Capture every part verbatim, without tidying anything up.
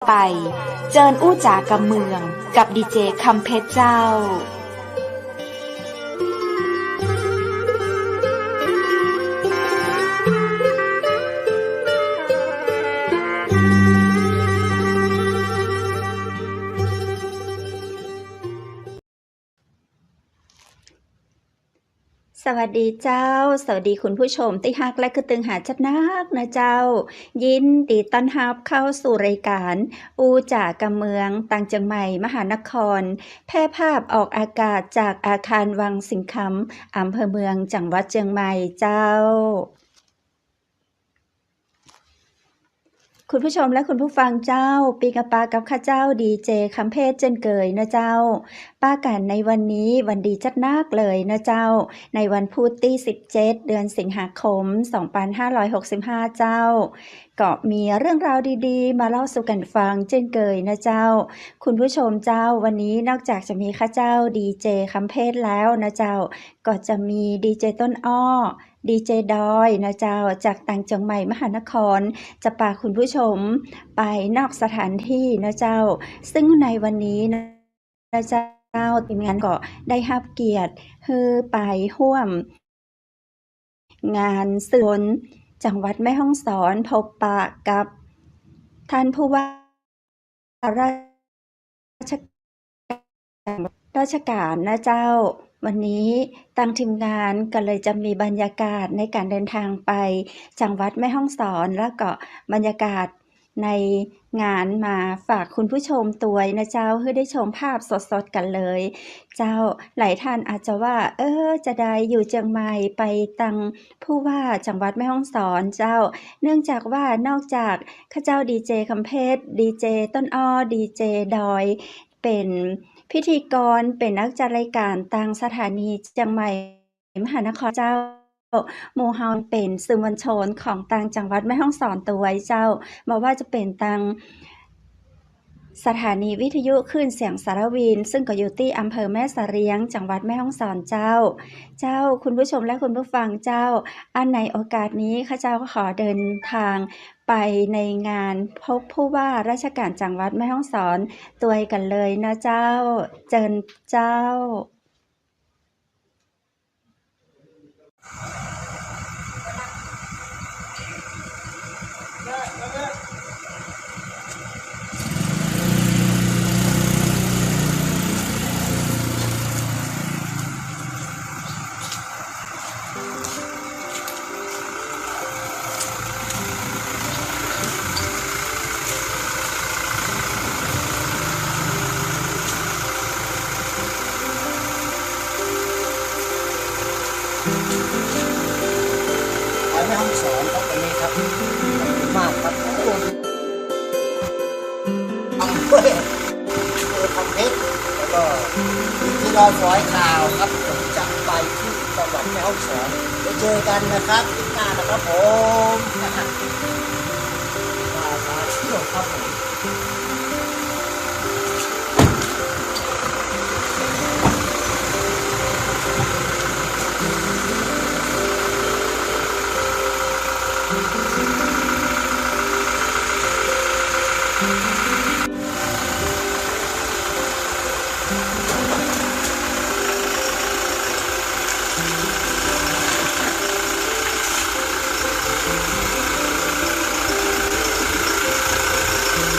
ไป เจิญอู้จ๋ากำเมือง กับดีเจคำเพชรเจ้า สวัสดีเจ้า สวัสดีคุณผู้ชมตี้ฮักและกึ๊ดตึงหาจัดนักนะเจ้า ยินดีต้อนฮับเข้าสู่รายก๋านอู้จ๋ากำเมือง ตางเจียงใหม่มหานคร แพร่ภาพออกอากาศจากอาคารวังสิงห์คำ อำเภอเมือง จังหวัดเจียงใหม่เจ้า คุณผู้ชมและคุณผู้ฟังเจ้า ปิ๊กอัพปะกับข้าเจ้าดีเจคำเพชรเจ้นเกยนะเจ้า ปะกั๋นในวันนี้วันดีจัดนักเลยนะเจ้า ในวันพุธตี้สิบเจ็ด เดือนสิงหาคม สองปันห้าร้อยหกสิบห้า เจ้า ก็มีเรื่องราวดีๆ มาเล่าสู่กั๋นฟังเจ้นเกยนะเจ้า คุณผู้ชมเจ้า วันนี้นอกจากจะมีข้าเจ้าดีเจคำเพชรแล้วนะเจ้า ก็จะมีดีเจต้นอ้อ ดีเจดอยนะเจ้า จากตางเจียงใหม่มหานคร จะปาคุณผู้ชมไปนอกสถานตี้นะเจ้า ซึ่งในวันนี้นะเจ้า ทีมงานก็ได้ฮับเกียรติหื้อไปฮ่วมงานสื่อมวลชนจังหวัดแม่ฮ่องสอน พบปะกับท่านผู้ว่า ราช ราชก๋านนะเจ้า วันนี้ตางทีมงานก็เลยจะมีบรรยากาศในก๋านเดินทางไปจังหวัดแม่ฮ่องสอน แล้วก็บรรยากาศในงานมาฝากคุณผู้ชมตวยนะเจ้า หื้อได้ชมภาพสดๆ กั๋นเลย เจ้า หลายท่านอาจจะว่า เออ จาใดอยู่เจียงใหม่ไปตังผู้ว่าจังหวัดแม่ฮ่องสอนเจ้า เนื่องจากว่านอกจากข้าเจ้าดีเจคำเพชร ดีเจต้นอ้อ ดีเจดอย เป๋นพิธีกร เป๋นนักจัดรายก๋านตางสถานีเจียงใหม่มหานครเจ้า หมู่เฮาเป๋นสื่อมวลชนของตางจังหวัดแม่ฮ่องสอนตวยเจ้า บ่ว่าจะเป๋นตาง สถานีวิทยุคลื่นเสียงสารวิน ซึ่งก็อยู่ตี้อำเภอแม่เสรียง จังหวัดแม่ฮ่องสอนเจ้า เจ้า คุณผู้ชมและคุณผู้ฟังเจ้า อันในโอกาสนี้ข้าเจ้าก็ขอเดินทางไปในงานพบผู้ว่าราชก๋านจังหวัดแม่ฮ่องสอนตวยกั๋นเลยนะเจ้า เจิญเจ้า ไปแม่ฮ่องสอนครับวันนี้ครับ ขอบคุณมากครับ โอ้โห อำเภอ อำเภอคำเพชร แล้วก็อยู่ที่ดอยฝอยข่าวครับ ผมจะไปที่จังหวัดแม่ฮ่องสอน ไปเจอกันนะครับ คลิปหน้านะครับผม มา มาเที่ยวครับผม เ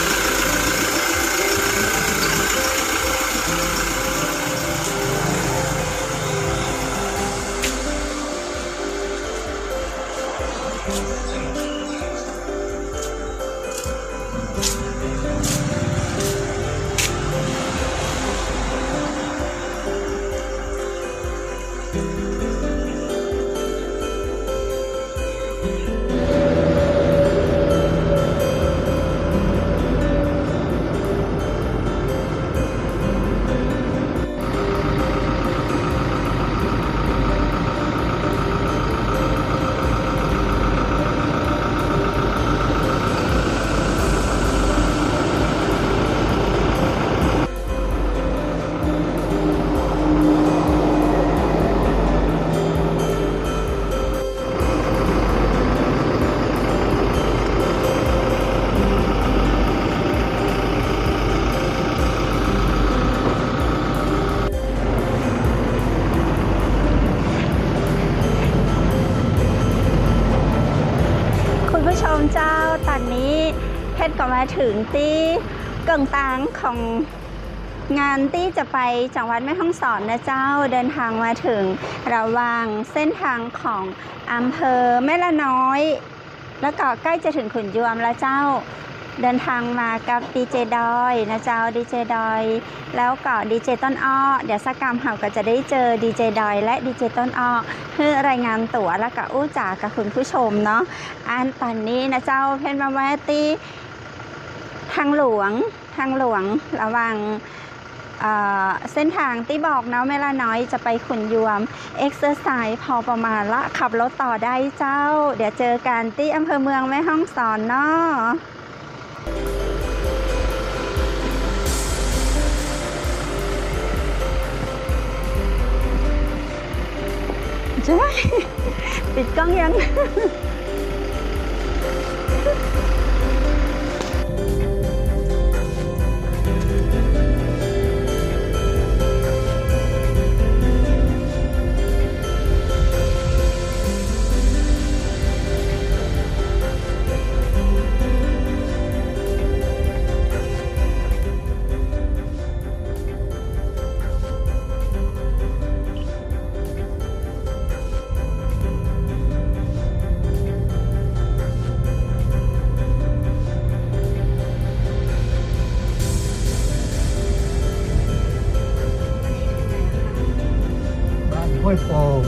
มาเถิงตี้เกิ่งตางของงานตี้จะไปจังหวัดแม่ฮ่องสอนนะเจ้า เดินทางมาเถิงระหว่างเส้นทางของอำเภอแม่ละน้อย แล้วก็ใก้จะเถิงขุนยวมแล้วเจ้า เดินทางมากับดีเจดอยนะเจ้า ดีเจดอย แล้วก็ดีเจต้นอ้อ เดี๋ยวสักกำเฮาก็จะได้เจอดีเจดอยและดีเจต้นอ้อ หื้อรายงานตั๋วแล้วก็อู้จ๋ากับคุณผู้ชมเนาะ อันต๋อนนี้นะเจ้า เพ่นมาแวะตี้ทางหลวง ทางหลวงระหว่าง เอ่อ เส้นทางตี้บอกเนาะ แม่ละน้อยจะไปขุนยวม เอ็กเซอร์ไซส์พอประมาณละ ขับรถต่อได้เจ้า เดี๋ยวเจอกันตี้อำเภอเมืองแม่ฮ่องสอนเนาะ จ้อย ปิดกล้องยัง บ้านห้วยโป่ง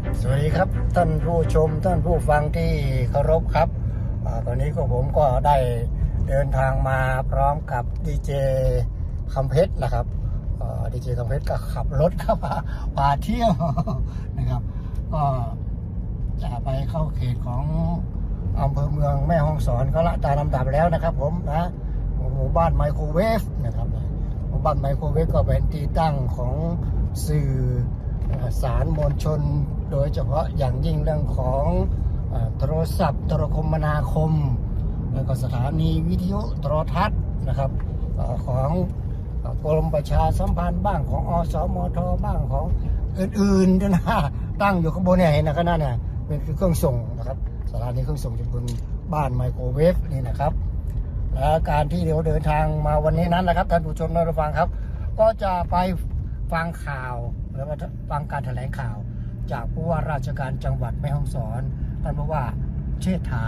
ครับ สวัสดีครับ ท่านผู้ชม ท่านผู้ฟังที่เคารพครับ อ่า ตอนนี้ก็ผมก็ได้เดินทางมาพร้อมกับดีเจคำเพชรนะครับ เอ่อ ดีเจคำเพชรก็ขับรถครับ พา พาเที่ยวนะครับ ก็จะไปเข้าเขตของอำเภอเมืองแม่ฮ่องสอนเขาละตามลำดับแล้วนะครับผมนะ หมู่บ้านไมโครเวฟนะครับ หมู่บ้านไมโครเวฟก็เป็นที่ตั้งของสื่อ เอ่อ สารมวลชน โดยเฉพาะอย่างยิ่งเรื่องของ เอ่อ โทรศัพท์โทรคมนาคม แล้วก็สถานีวิทยุโทรทัศน์นะครับ เอ่อ ของ เอ่อ กรมประชาสัมพันธ์บ้าง ของ อสมท บ้าง ของอื่นๆ เนี่ยนะ ตั้งอยู่ข้างบนเนี่ย เห็นนะ ข้างหน้าเนี่ย เป็นเครื่องส่งนะครับ สถานีเครื่องส่งจากบนบ้านไมโครเวฟนี่นะครับ และการที่เราเดินทางมาวันนี้นั้นนะครับ ท่านผู้ชมท่านผู้ฟังครับ ก็จะไปฟังข่าว แล้วก็ฟังการแถลงข่าวจากผู้ว่าราชการจังหวัดแม่ฮ่องสอน ท่านผู้ว่าเชษฐา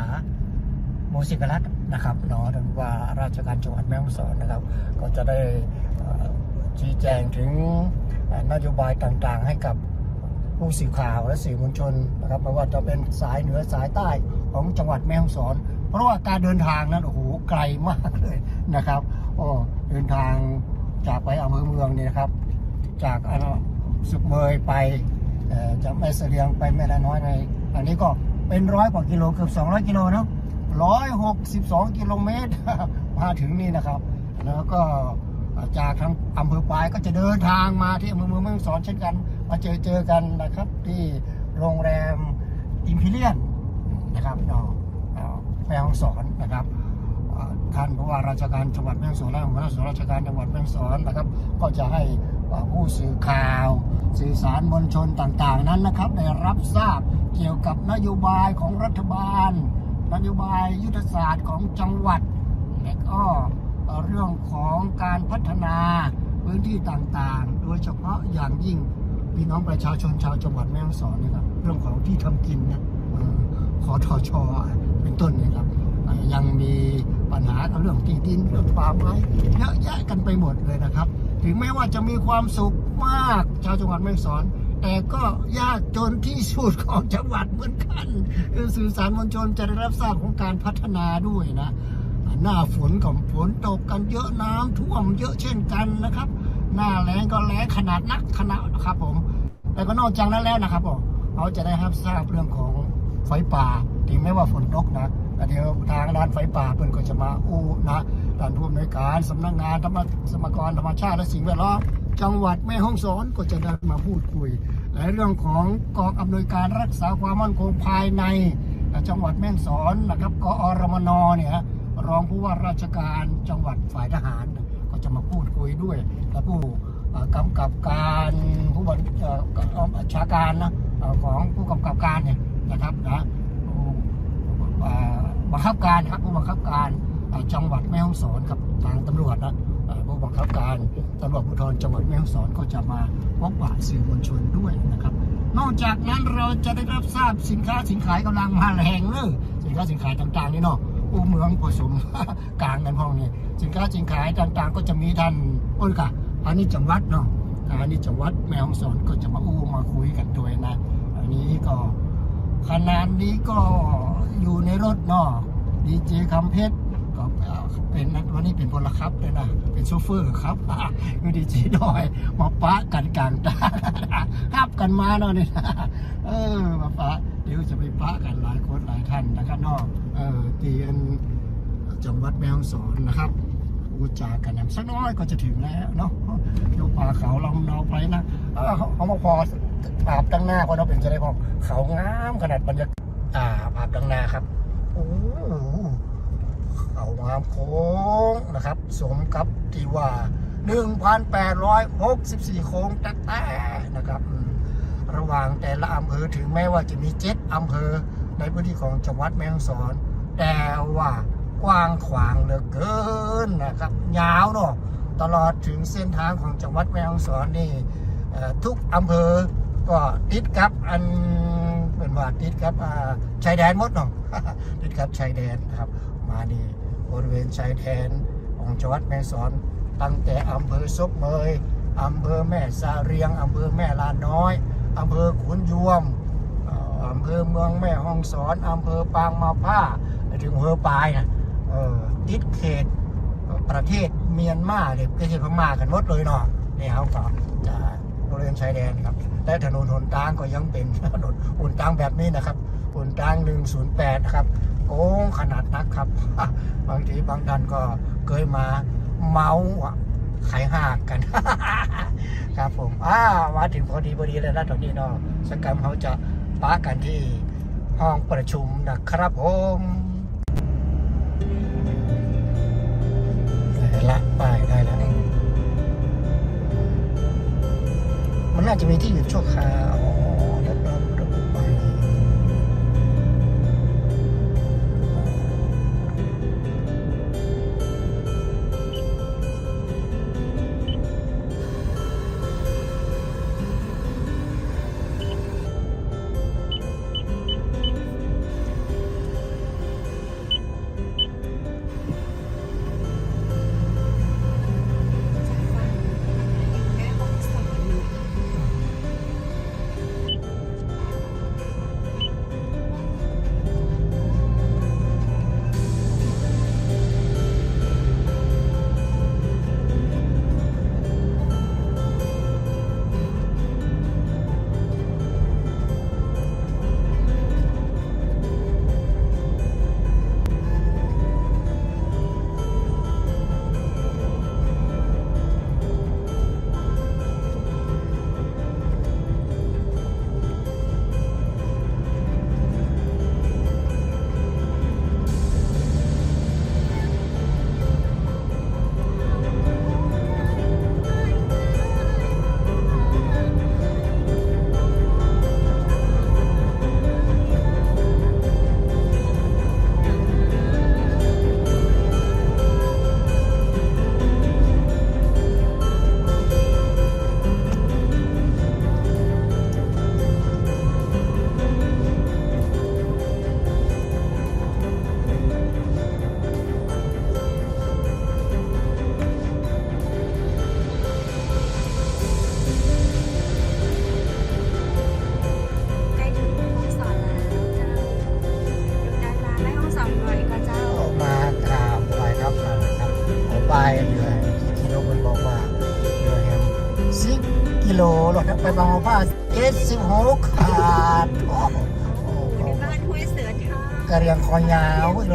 โมสิกรัตน์นะครับเนาะ ท่านผู้ว่าราชการจังหวัดแม่ฮ่องสอนนะครับ ก็จะได้ เอ่อ ชี้แจงถึง เอ่อ นโยบายต่างๆ ให้กับผู้สื่อข่าวและสื่อมวลชนนะครับ ไม่ว่าจะเป็นสายเหนือสายใต้ของจังหวัดแม่ฮ่องสอน เพราะว่าการเดินทางนั้น โอ้โห ไกลมากเลยนะครับ โอ้ เดินทางจากไปอำเภอเมืองนี่นะครับ จาก อ่า สุกเมยไป เอ่อ จากแม่เสลียงไปแม่ละน้อยใน อันนี้ก็ เป็นร้อยกว่ากิโล เกือบสองร้อยกิโลเนาะ ร้อยหกสิบสองกิโลเมตร มาถึงนี่นะครับ แล้วก็จากทางอำเภอปายก็จะเดินทางมาที่อำเภอเมืองแม่ฮ่องสอนเช่นกัน มาเจอเจอกันนะครับ ที่โรงแรม Imperial นะครับ เนาะ เอ่อ แม่ฮ่องสอนนะครับ เอ่อ ท่านผู้ว่าราชการจังหวัดแม่ฮ่องสอนและหัวหน้าส่วนราชการจังหวัดแม่ฮ่องสอนนะครับ ก็จะให้ เอ่อ ผู้สื่อข่าว สื่อสารมวลชนต่างๆ นั้นนะครับ ได้รับทราบเกี่ยวกับนโยบายของรัฐบาล นโยบายยุทธศาสตร์ของจังหวัด และก็ เอ่อ เรื่องของการพัฒนาพื้นที่ต่างๆ โดยเฉพาะอย่างยิ่งพี่น้องประชาชนชาวจังหวัดแม่ฮ่องสอนเนี่ยครับ เรื่องของที่ทำกินเนี่ย เอ่อ คทช เป็นต้นเนี่ยครับ เอ่อ ยังมีปัญหากับเรื่องที่ดิน เรื่องป่าไม้ เยอะแยะกันไปหมดเลยนะครับ ถึงแม้ว่าจะมีความสุขมากชาวจังหวัดแม่ฮ่องสอน แต่ก็ยากจนที่สุดของจังหวัดเหมือนกัน คือสื่อสารมวลชนจะได้รับทราบของการพัฒนาด้วยนะ หน้าฝนก็ฝนตกกันเยอะ น้ำท่วมเยอะเช่นกันนะครับ หน้าแล้งก็แล้งขนาดนักขนาดนะครับผม แล้วก็นอกจากนั้นแล้วนะครับผม เขาจะได้รับทราบเรื่องของไฟป่า ถึงแม้ว่าฝนตกนะ แต่เดี๋ยวทางด้านไฟป่าเปิ้นก็จะมาอู้นะ ท่านผู้อำนวยการสำนักงานธรรม- ทรัพยากรธรรมชาติและสิ่งแวดล้อมจังหวัดแม่ฮ่องสอนก็จะได้มาพูดคุย และเรื่องของกองอำนวยการรักษาความมั่นคงภายในจังหวัดแม่ฮ่องสอนนะครับ กอรมน เนี่ย รองผู้ว่าราชการจังหวัดฝ่ายทหารก็จะมาพูดคุยด้วย และผู้ เอ่อ กำกับการ ผู้บัญ- เอ่อ กองบัญชาการนะ เอ่อ ของผู้กำกับการเนี่ยนะครับนะ ผู้ เอ่อ บังคับการครับ ผู้บังคับการ เอ่อ จังหวัดแม่ฮ่องสอนครับ ทางตำรวจนะ เอ่อ ผู้บังคับการตำรวจภูธรจังหวัดแม่ฮ่องสอนก็จะมาพบปะสื่อมวลชนด้วยนะครับ นอกจากนั้นเราจะได้รับทราบสินค้าสินขายกำลังมาแรงเนอะ สินค้าสินขายต่างๆ นี่เนาะ อู้เมืองผสม กลางกันพ่องนี่ สินค้าสินขายต่างๆ ก็จะมีท่าน โอ้ยค่ะ พาณิชย์จังหวัดเนาะ พาณิชย์จังหวัดแม่ฮ่องสอนก็จะมาอู้มาคุยกันด้วยนะ อันนี้ก็ ขณะนี้ก็อยู่ในรถเนาะ ดีเจคำเพชร ก็ เอ่อ เป็นนะ วันนี้เป็นพลขับด้วยนะ เป็นโชเฟอร์ครับ อยู่ดีเจดอย มาปะกันกลางตาง ฮับกันมาเนาะนี่ เออ มาปะ เดี๋ยวจะไปปะกันหลายคนหลายท่านนะครับเนาะ เออ ที่อันจังหวัดแม่ฮ่องสอนนะครับ อู้จ๋ากันนะ สักน้อยก็จะถึงแล้วเนาะ ยกผาเขาลำเนาไปนะ เออ เขา เขามาพอภาพตังหน้าพอเนาะ เป๋นจะได้พอ เขางามขนาดบรรยากาศ อ่า ภาพตังหน้าครับ โอ้โห เขางามโขงนะครับ สมกับที่ว่า หนึ่งพันแปดร้อยหกสิบสี่โขงแต๊ๆ นะครับ อืม ระหว่างแต่ละอำเภอ ถึงแม้ว่าจะมีเจ็ดอำเภอในพื้นที่ของจังหวัดแม่ฮ่องสอน แต่ว่ากว้างขวางเหลือเกินนะครับ ยาวเนาะ ตลอดถึงเส้นทางของจังหวัดแม่ฮ่องสอนนี่ เอ่อ ทุกอำเภอก็ติดกับอัน เปิ้นว่าติดกับ อ่า ชายแดนหมดเนาะ ติดกับชายแดนนะครับ มานี่บริเวณชายแดนของจังหวัดแม่ฮ่องสอน ตั้งแต่อำเภอศพเมย อำเภอแม่สะเรียง อำเภอแม่ลาน้อย อำเภอขุนยวม เอ่อ อำเภอเมืองแม่ฮ่องสอน อำเภอปางมาผ้า ไปถึงอำเภอปายนะ เออ ติดเขตประเทศเมียนมาเลย ประเทศพม่ากันหมดเลยเนาะ นี่เขาก็จะ บริเวณชายแดนครับ และถนนหนตางก็ยังเป๋นถนนหนตางแบบนี้นะครับ หนตางหนึ่งศูนย์แปดนะครับ โกงขนาดนักครับ บางทีบางท่านก็เกยมาเมาอะ ไขห่างกัน ครับผม อ่า มาถึงพอดีพอดีเลยนะตอนนี้เนาะ สักกำเขาจะปะกันที่ห้องประชุมนะครับผม ได้ละ ป้ายได้ละ มันน่าจะมีที่หยุดชั่วคราว อ๋อ เดี๋ยวเรา เดี๋ยวไป ไหวก็เจ้า ก็มากราบไหว้ครับ ครับ ขอไปเหลือกี่กิโล เปิ้นบอกว่าเหลือแหมสิบกิโลแล้วครับ ไปบางบ่อผ้าเจ็ดสิบหก ขาด โอ้โห โอ้โห ในบ้านห้วยเสือเทากะเหรี่ยงคอยาว โอ้โห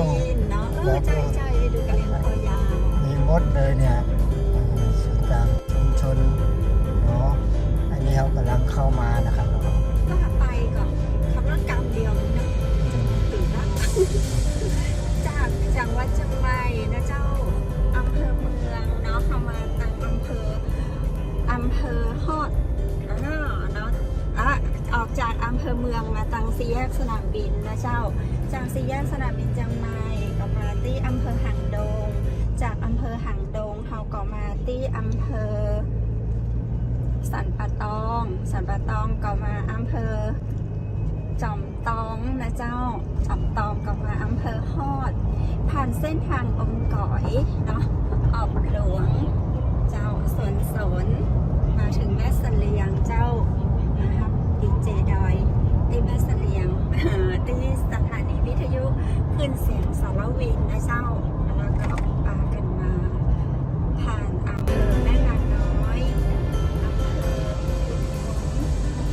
เนาะ เออ ใช่ ใช่ ไปดูกะเหรี่ยงคอยาว มีหมดเลยเนี่ย เออ ศูนย์กลางชุมชนเนาะ อันนี้เฮากำลังเข้ามานะครับ ก็ไปก็ขับรถกำเดียวนะ อืม ตื่นละ จากจังหวัดเจียงใหม่นะเจ้า อำเภอเมืองเนาะ เข้ามาตางอำเภอ อำเภอฮอด อ่า เนาะ อ่ะ ออกจากอำเภอเมืองมาตางสี่แยกสนามบินนะเจ้า จากสี่แยกสนามบินเจียงใหม่ก็มาตี้อำเภอหางดง จากอำเภอหางดง เฮาก็มาตี้อำเภอสันป่าตอง สันป่าตองก็มาอำเภอจอมตองนะเจ้า จอมตองก็มาอำเภอฮอด ผ่านเส้นทางอมก๋อยเนาะ ออบหลวงเจ้า สวนสน มาถึงแม่เสลียงเจ้า มาฮับดีเจดอยตี้แม่เสลียง ตี้สถานีวิทยุคลื่นเสียงสารวินนะเจ้า แล้วก็ปากั๋นมา ผ่านอำเภอแม่ลาน้อย อำเภอ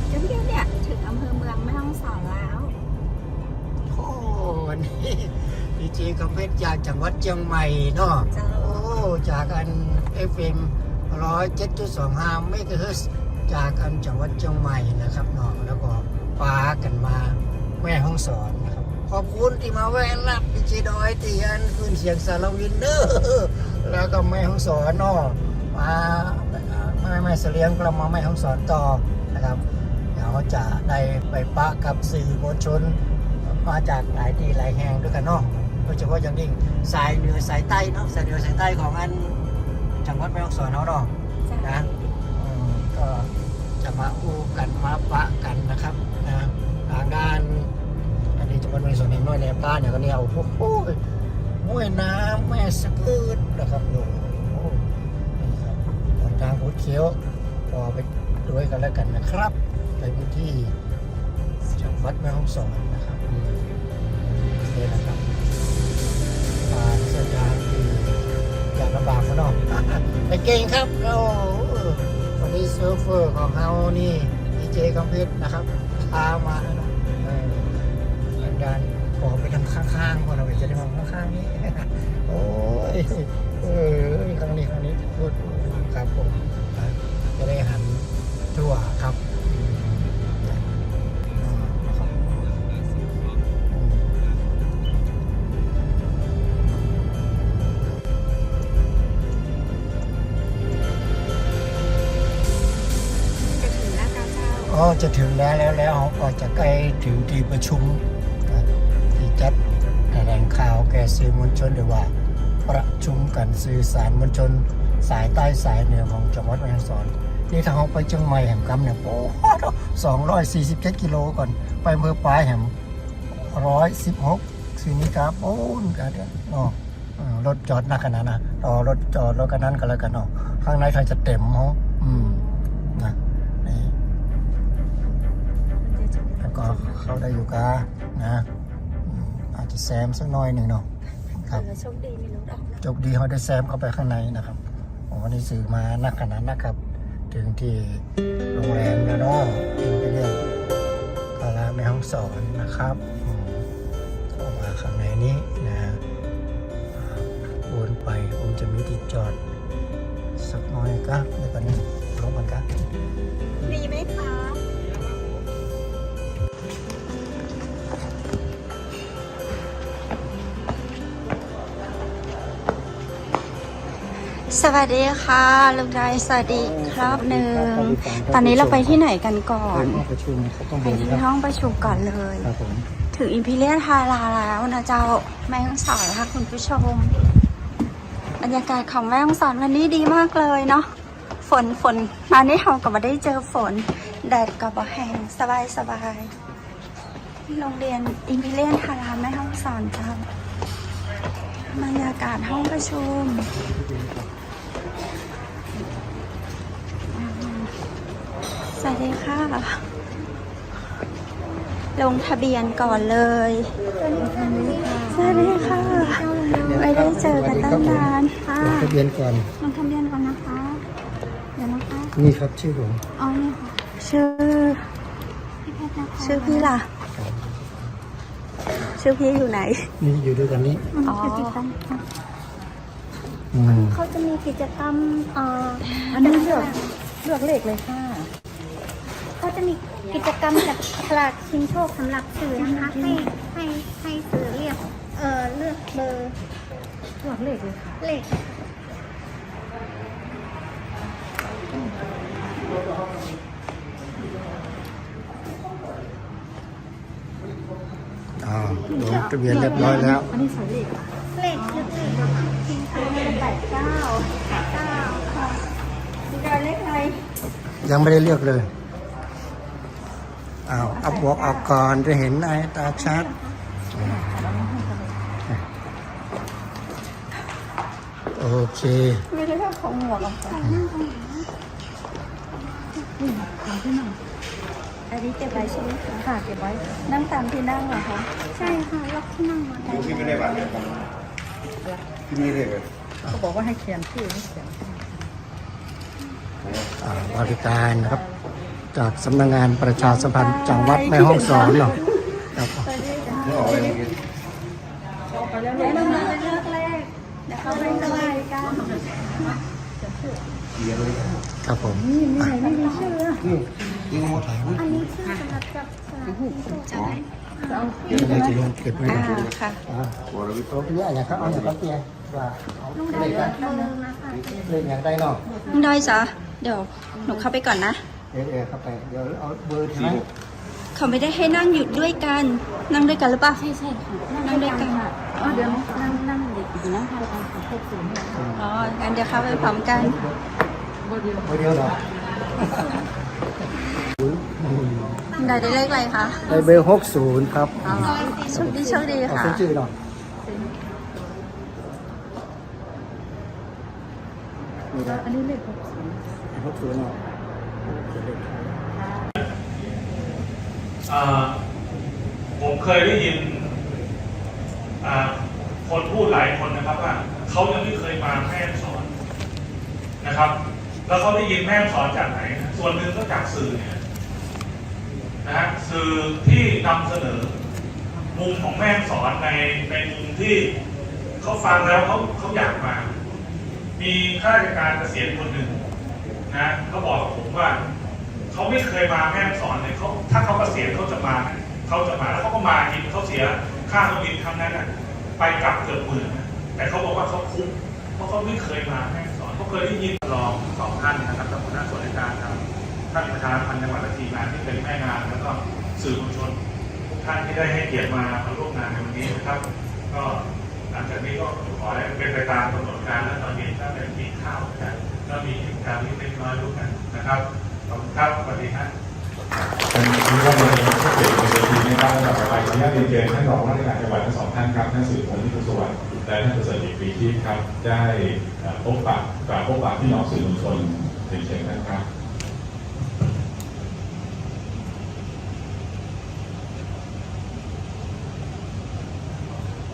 เดี๋ยวเนี่ย ถึงอำเภอเมืองแม่ฮ่องสอนแล้ว โอ้ วันนี้ดีเจกำเพชรจากจังหวัดเจียงใหม่เนาะ เจ้า โอ้ จากอัน เอฟเอ็ม ร้อยเจ็ดจุดสองห้า เมกะเฮิรตซ์ จากอันจังหวัดเจียงใหม่นะครับเนาะ แล้วก็ปากั๋นมาแม่ฮ่องสอนนะครับ ขอบคุณตี้มาแวะฮับดีเจดอยตี้อันคลื่นเสียงสารวินเนอะ แล้วก็แม่ฮ่องสอนเนาะ มา แม่ แม่เสลียงก็มาแม่ฮ่องสอนต่อนะครับ เดี๋ยวจะได้ไปปะกับสื่อมวลชน มาจากหลายตี้หลายแห่งด้วยกั๋นเนาะ โดยเฉพาะอย่างยิ่งสายเหนือสายใต้เนาะ สายเหนือสายใต้ของอันจังหวัดแม่ฮ่องสอนเฮาเนาะ ใช่ นะ อืม ก็ จะมาอู้กั๋นมาปะกั๋นนะครับ นะ ตางด้าน อันนี้จะเป็นส่วนน้อยในบ้านเนี่ยก็เนี่ย โอ้โห ห้วยน้ำแม่สะกืดนะครับ โอ้โห นี่ครับ หนตางคดเคี้ยว ก็ไปด้วยกั๋นแล้วกั๋นนะครับ ในพื้นที่จังหวัดแม่ฮ่องสอนนะครับ อืม นี่นะครับ ผ่านเส้นทางตี้ยากลำบากมาเนาะ แต่เก่งครับ โอ้โห วันนี้โชเฟอร์ของเฮานี่ ดีเจกำเพชรนะครับ พามาแล้วนะ เออ ด่านออกไปตางข้างๆ พวกเฮาจะได้มาข้างๆ นี้ โอ้ย เออ ข้างนี้ ข้างนี้ พูด ครับผม จะได้หัน ทั่วครับ อืม นะครับ อืม จะถึงแล้วเจ้า อ๋อ จะถึงแล้ว แล้ว แล้วก็จะใก้เถิงตี้ประชุมนะ ตี้จัดแถลงข่าวแก่สื่อมวลชน หรือว่าประชุมกั๋นสื่อสารมวลชน สายใต้สายเหนือของจังหวัดแม่ฮ่องสอน นี่ถ้าเฮาไปเจียงใหม่แหมกำเนี่ย โอ้โห สองร้อยสี่สิบเจ็ดกิโลก่อน ไปอำเภอปายแหม ร้อยสิบหก สินี่ครับ โอ้นกะเดียวเนาะ เออ รถจอดนักขนาดนะ ต่อรถจอดรถคันนั้นก็แล้วกั๋นเนาะ ข้างในใค่จะเต็มเนาะ อืม นะ นี่ แล้วก็เข้าได้อยู่กา นะ อืม อาจจะแซมสักหน้อยนึ่งเนาะ ครับ เออ โชคดีมีรถออกนะ โชคดีเฮาได้แซมเข้าไปข้างในนะครับ โอ้ วันนี้สื่อมานักขนาดนะครับ เถิงตี้โรงแรมแล้วเนาะ Imperial Palace แม่ฮ่องสอนนะครับ อืม เข้ามาข้างในนี้นะ วนไป คงจะมีตี้จอดสักหน้อยกา แล้วก็นี่ ลงกั๋นกา มีไหมคะ สวัสดีค่ะ ลุงดอย สวัสดีอีกรอบนึ่ง ตอนนี้เราไปตี้ไหนกั๋นก่อน ห้องประชุมครับ ไปตี้ห้องประชุมก่อนเลย ครับผม เถิง Imperial Palace แล้วนะเจ้า แม่ฮ่องสอนค่ะคุณผู้ชม บรรยากาศของแม่ฮ่องสอนวันนี้ดีมากเลยเนาะ ฝน ฝน มานี่เฮาก็บ่ได้เจอฝน แดดก็บ่แฮง สบายสบาย โรงเรียน Imperial Palace แม่ฮ่องสอนเจ้า บรรยากาศห้องประชุม สวัสดีค่ะ ลงทะเบียนก่อนเลย สวัสดีค่ะ สวัสดี เจอกันตั้งนาน สวัสดีครับผม ค่ะ ลงทะเบียนก่อน ลงทะเบียนก่อนนะคะ เดี๋ยวนะคะ นี่ครับ ชื่อผม อ๋อ นี่ค่ะ ชื่อ พี่เพชรนะคะ ชื่อพี่ล่ะ ชื่อพี่อยู่ไหน นี่อยู่ด้วยกันนี่ อ๋อ อ๋อ อยู่ติดกันค่ะ อืม เขาจะมีกิจกรรม เอ่อ อันนี้เลือก เลือกเลขเลยค่ะ เขาจะมีกิจกรรมจับฉลากชิงโชคสำหรับสื่อนะคะ ให้ ให้ ให้สื่อเลือก เอ่อ เลือกเบอร์ เลือกเลขเลยค่ะ เลข อ้าว ลงทะเบียนเรียบร้อยแล้ว อันนี้ใส่เลขค่ะ เลข เลข เลข แปดเก้า แปดเก้า ค่ะ มีเลขอะไร ยังไม่ได้เลือกเลย อ้าว เอาหมวกออกก่อน จะเห็นหน้าตาชัด โอเค ไม่ได้เอาของหมวกออกค่ะ อืม นี่ค่ะ อันนี้เก็บไว้ใช่ไหมคะ ค่ะ เก็บไว้ นั่งตามที่นั่งเหรอคะ ใช่ค่ะ ล็อกที่นั่งมา ที่ไม่ได้บัตรเนี่ย ที่นี่เลย เขาบอกว่าให้เขียนชื่อ ให้เขียน อ่า บริการนะครับ จากสำนักงานประชาสัมพันธ์จังหวัดแม่ฮ่องสอนเนาะ ครับ เดี๋ยวเรามาเลือกเลข เดี๋ยวเขาไปสบายกัน ครับผม นี่ นี่ไง ไม่มีชื่อ นี่ นี่หมด อันนี้ชื่อสำหรับจับสลากกินโชค ใช่ไหม เดี๋ยวจะลงเก็บไว้ก่อน อ่า ค่ะ อ่า โอ้ย เอาอย่างครับ เอาอย่างครับ เปีย ว่าเอา ลุงดอย เลขนะ เบอร์นะคะ เลขอย่างใดเนาะ ลุงดอยจ๊ะ เดี๋ยวหนูเข้าไปก่อนนะ เออ เออ เข้าไป เดี๋ยวเอาเบอร์ใช่ไหม เขาไม่ได้ให้นั่งอยู่ด้วยกัน นั่งด้วยกันหรือเปล่า ใช่ ใช่ค่ะ นั่งด้วยกันค่ะ อ๋อ เดี๋ยวนั่ง นั่งเด็กอยู่นั่งทานกันค่ะ หกศูนย์เนี่ย อ๋อ งั้นเดี๋ยวเข้าไปพร้อมกัน เบอร์เดียว เบอร์เดียวเหรอ ลุงดอยได้เลขอะไรคะ ได้เบอร์หกศูนย์ครับ อ๋อ โชคดี โชคดีค่ะ เอาเซ็นชื่อหน่อย นี่นะ อันนี้เลขหกศูนย์ หกศูนย์เนาะ เขียนเลขท้าย อ่า ผมเคยได้ยิน อ่า คนพูดหลายคนนะครับว่า เขายังไม่เคยมาแม่ฮ่องสอนนะครับ แล้วเขาได้ยินแม่ฮ่องสอนจากไหนนะ ส่วนหนึ่งก็จากสื่อเนี่ย นะฮะ สื่อที่นำเสนอมุมของแม่ฮ่องสอนใน ในมุมที่เขาฟังแล้วเขา เขาอยากมา มีข้าราชการเกษียณคนหนึ่งนะเขาบอกกับผมว่า เขาไม่เคยมาแม่ฮ่องสอนเลย เขา ถ้าเขาเกษียณเขาจะมา เขาจะมา แล้วเขาก็มาจริง เขาเสียค่าเครื่องบินครั้งนั้นน่ะ ไปกลับเกือบหมื่นนะ แต่เขาบอกว่าเขาคุ้ม เพราะเขาไม่เคยมาแม่ฮ่องสอน เขาเคยได้ยิน รองสองท่านนะครับ ท่านหัวหน้าส่วนราชการครับ ท่านประธานพันธุ์จังหวัดและทีมงานที่เป็นแม่งาน แล้วก็สื่อมวลชนทุกท่านที่ได้ให้เกียรติมา มาร่วมงานในวันนี้นะครับ ก็หลังจากนี้ก็ขอให้เป็นไปตามกำหนดการ และตอนเย็นก็ไปกินข้าวกัน ก็มีกิจกรรมเล็กๆน้อยๆร่วมกันนะครับ ขอบคุณครับ สวัสดีครับ ท่านผู้ว่าการเกษตรเวทีนะครับ ลำดับต่อไปขออนุญาตเรียนเชิญท่านรองว่าราชการจังหวัดทั้งสองท่านครับ ท่านสุริพงษ์ วิทูลสวัสดิ์ และท่านประเสริฐ กิจปรีทิพย์ครับ ได้ เอ่อ พบปะ กล่าวพบปะพี่น้องสื่อมวลชน เรียนเชิญท่านครับ